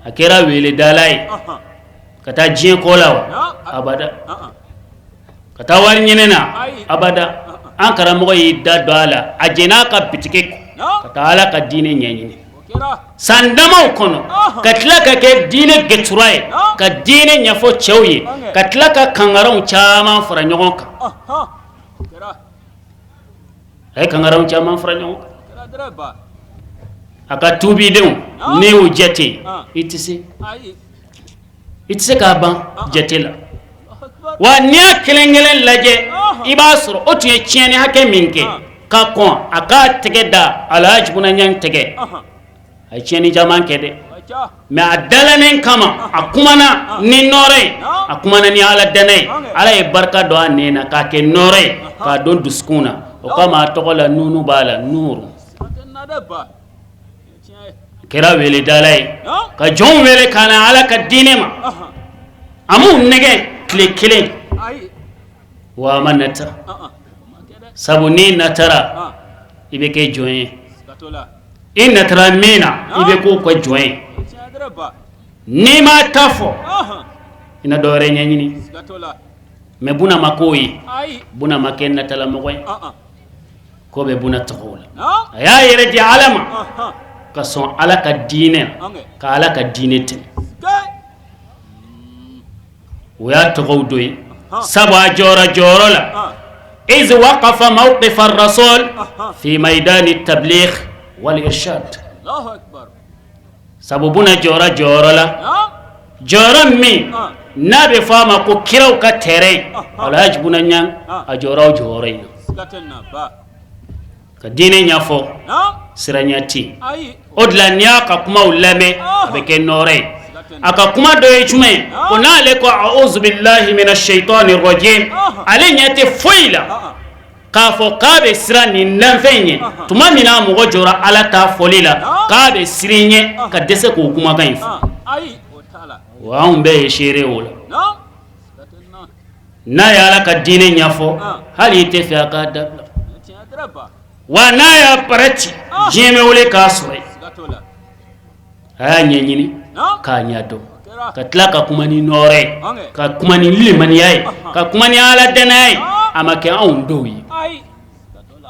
[SPEAKER 14] a kɛra weledala ye ka taa diɲɛ ko la wa abada ka taa wari ɲini na abada an karamɔgɔ y'i da don a la a jɛn'a ka bitigi ka taa ala ka diinɛ ɲɛɲini san damaw kɔnɔ ka tila ka kɛ diinɛ gɛtura ye ka diinɛ ɲɛfɔ cɛw ye ka tila ka kangaraw caman fara ɲɔgɔn kan a ye kangaraw caman fara ɲɔgɔn kan a ka tuubidenw n'i y'u jate i tɛ se i tɛ se k'a ban jate la wa n'i y'a kelen kelen lajɛ i b'a sɔrɔ o tun ye tiɲɛni hakɛ min kɛ ka kɔn a k'a tɛgɛ da Alhaji Buna Ɲang tɛgɛ a ye tiɲɛni caman kɛ dɛ mais a dalanen kama a kumana ni nɔɔrɔ ye a kumana ni ala danna ye ala ye barika don a nɛn na k'a kɛ nɔɔrɔ ye k'a don dusukun na o kama a tɔgɔ la nunu b'a la nuru kɛra weledala ye ka jɔnw wele ka na ala ka diinɛ ma a m'u nɛgɛn tile kelen Wa a ma nata, sabu n'i natara i bɛ kɛ jɔn ye, i natara min na i bɛ k'o ka jɔn ye, n'i m'a ta fɔ i na dɔ wɛrɛ ɲɛɲini. Mais Buna ma k'o ye, Buna ma kɛ natalamɔgɔ ye. Ko bɛ Buna tɔgɔw la, a y'a yɛrɛ di Ala ma ka sɔn Ala ka diinɛ, ka Ala ka diinɛ tɛmɛ. O y'a tɔgɔw dɔ ye, sabu a jɔra jɔyɔrɔ la iz waqafa mawqifa rasul fi maidani tabligh wal irshad. Sabu Buna jɔra jɔyɔrɔ la, jɔyɔrɔ min n'a bɛ fɔ a ma ko kiraw ka terrain, Alhaji Buna Ɲang a jɔra o jɔyɔrɔ in na ka diinɛ ɲɛfɔ, siranya tɛ yen. O de la n'i y'a ka kumaw lamɛn, a bɛ kɛ nɔɔrɔ ye. A ka kuma dɔ ye jumɛn ye? Ko n'ale ko a'udhu billahi minash shaitani rajim, ale ɲɛ tɛ foyi la k'a fɔ k'a bɛ siran nin danfɛn ɲɛ. Tuma min na mɔgɔ jɔra Ala ta fɔli la, k'a bɛ siran ɲɛ ka dɛsɛ k'o kumakan in fɔ. Wa anw bɛɛ ye seere o la. N'a ye Ala ka diinɛ ɲɛfɔ, hali i tɛ fɛ a k'a dabila. Wa n'a y'a bara ci, diɲɛ bɛ wele k'a sɔrɔ yen. A y'a ɲɛɲini k'a ɲɛdɔn, ka tila ka kuma ni nɔɔrɔ ye, ka kuma ni limaniya ye, ka kuma ni Ala danaya ye. A ma kɛ anw dɔw ye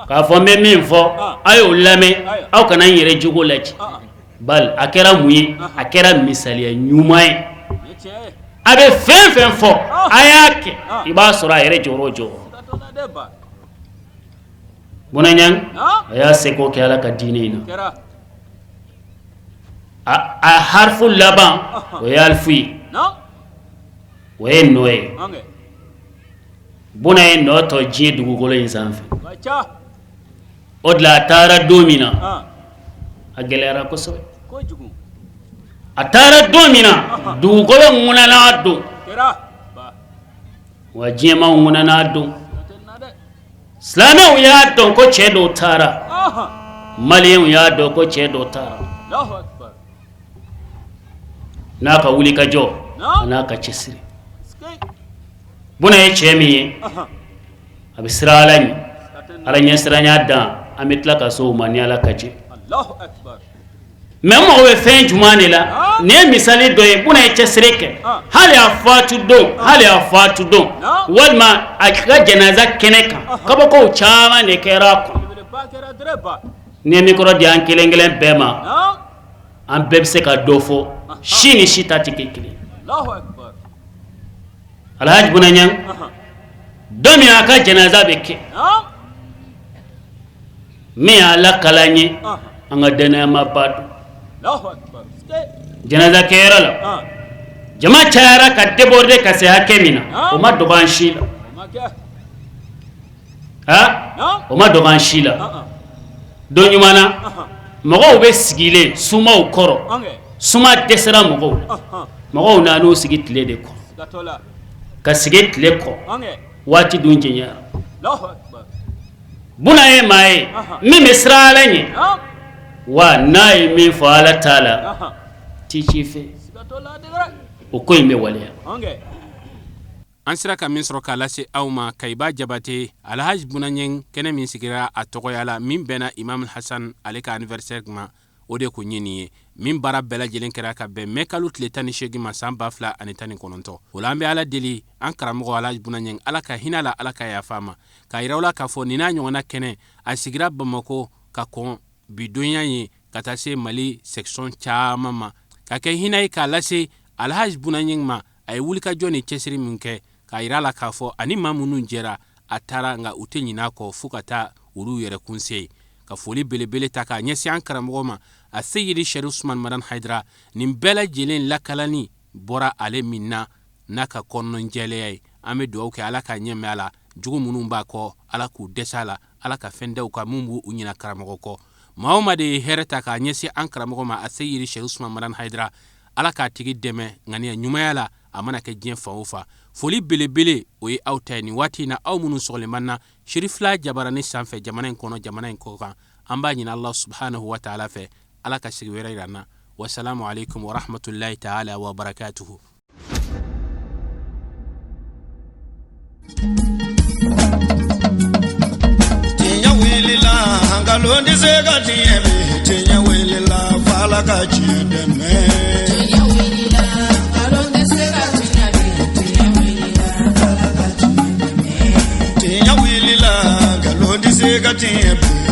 [SPEAKER 14] k'a fɔ n bɛ min fɔ, a y'o lamɛn, aw kana n yɛrɛ jogo lajɛ. Bal a kɛra mun ye? A kɛra misaliya ɲuman ye. A bɛ fɛn fɛn fɔ a y'a kɛ, i b'a sɔrɔ a yɛrɛ jɔyɔrɔ jɔyɔrɔ. Buna Ɲang a y'a seko kɛ Ala ka diinɛ in na. A harifu laban, o ye alifu ye, o ye nɔ ye. Buna ye nɔ to diɲɛ dugukolo in sanfɛ. O de la a taara don min na, a gɛlɛyara kosɛbɛ. A taara don min na, dugukolo ŋunana don, wa diɲɛmaaw ŋunana don. Silamɛw y'a dɔn ko cɛ dɔw taara, maliyɛnw y'a dɔn ko cɛ dɔw taara n'a ka wuli ka jɔ, a n'a ka cɛsiri. Buna ye cɛ min ye, a bɛ siran Ala ɲɛ, Ala ɲɛsiranya dan. An bɛ tila ka se o ma ni Ala ka jɛ. Mais n mago bɛ fɛn jumɛn de la? Nin ye misali dɔ ye. Buna ye cɛsiri kɛ, hali a fatu don, hali a fatu don, walima a ka janaza kɛnɛ kan, kabakow caman de kɛra a kɔnɔ. N'i ye micro di an kelen kelen bɛɛ ma, an bɛɛ bɛ se ka dɔ fɔ. Si ni si ta tɛ kɛ kelen. Alhaji Buna Ɲang, don min a ka janaza bɛ kɛ, min y'a lakali an ye, an ka dannayamaaba don janaza kɛyɔrɔ la, jama cayara ka déborder ka se hakɛ min na, o ma dogo an si la. Ha, o ma dogo an si la. Don ɲuman na, mɔgɔw bɛ sigilen sumaw kɔrɔ, suma dɛsɛra mɔgɔw la, mɔgɔw nan'u sigi tile de kɔrɔ, ka sigi tile kɔrɔ. Waati dun janyara. Buna ye maa ye min bɛ siran Ala ɲɛ, wa n'a ye min fɔ Ala ta la, ti ci fɛ, o ko in bɛ waleya.
[SPEAKER 3] An sera ka min sɔrɔ k'a lase aw ma, Kayiba Jabate, Alhaji Buna Ɲɛng kɛnɛ min sigira a tɔgɔya la, min bɛnna Imam Hasan ale ka anniversaire ma, o de kun ye nin ye, min baara bɛɛ lajɛlen kɛra ka bɛn mɛ kalo tile 18 ma san 2019. O la an bɛ Ala deli, an karamɔgɔ Alhaji Buna Ɲɛng, Ala ka hinɛ a la, Ala ka yafa a ma, k'a yira aw la k'a fɔ nin n'a ɲɔgɔnna kɛnɛ a sigira Bamakɔ ka kɔn bi donya ye ka taa se Mali section caman ma, ka kɛ hinɛ ye k'a lase Alhaji Buna Ɲɛng ma. A ye wulikajɔ ni cɛsiri min kɛ, k'a yira a la k'a fɔ ani maa minnu jɛra a taara, nka u tɛ ɲinɛ a kɔ fo ka taa olu yɛrɛ kun se. Ka foli belebele ta k'a ɲɛsin an karamɔgɔ ma, a Seyidi Sɛrifu Usumani Madani Hayidara. Nin bɛɛ lajɛlen lakalani bɔra ale min na n'a ka kɔnɔnjɛlenya ye. An bɛ dugawu kɛ Ala k'a ɲɛ mɛn a la, jugu minnu b'a kɔ, Ala k'u dɛsɛ a la, Ala ka fɛn da u kan min b'u ɲina karamɔgɔ kɔ. Maa o maa de ye hɛrɛ ta k'a ɲɛsin an karamɔgɔ ma, a Seyidi Sɛrifu Usumani Madani Hayidara, Ala k'a tigi dɛmɛ ŋaniya ɲumanya la, a mana kɛ diɲɛ fan o fan. Foli belebele o ye aw ta ye nin waati in na, aw minnu sɔgɔlen b'an na Sirifila jabarani sanfɛ, jamana in kɔnɔ, jamana in kɔkan. An b'a ɲini Allah subhanahu wa taala fɛ, Ala ka sigi wɛrɛ yira an na. Wasalamu alaikum warahmatullahi taala wa barakatuhu.
[SPEAKER 1] Nkalon tɛ se ka tiɲɛ bi, tiɲɛ wulila f'Ala ka tiɲɛ dɛmɛ.
[SPEAKER 2] Tiɲɛ wulila, nkalon tɛ se ka tiɲɛ bi, tiɲɛ wulila f'Ala ka tiɲɛ dɛmɛ.
[SPEAKER 1] Tiɲɛ wulila, nkalon tɛ se ka tiɲɛ bi.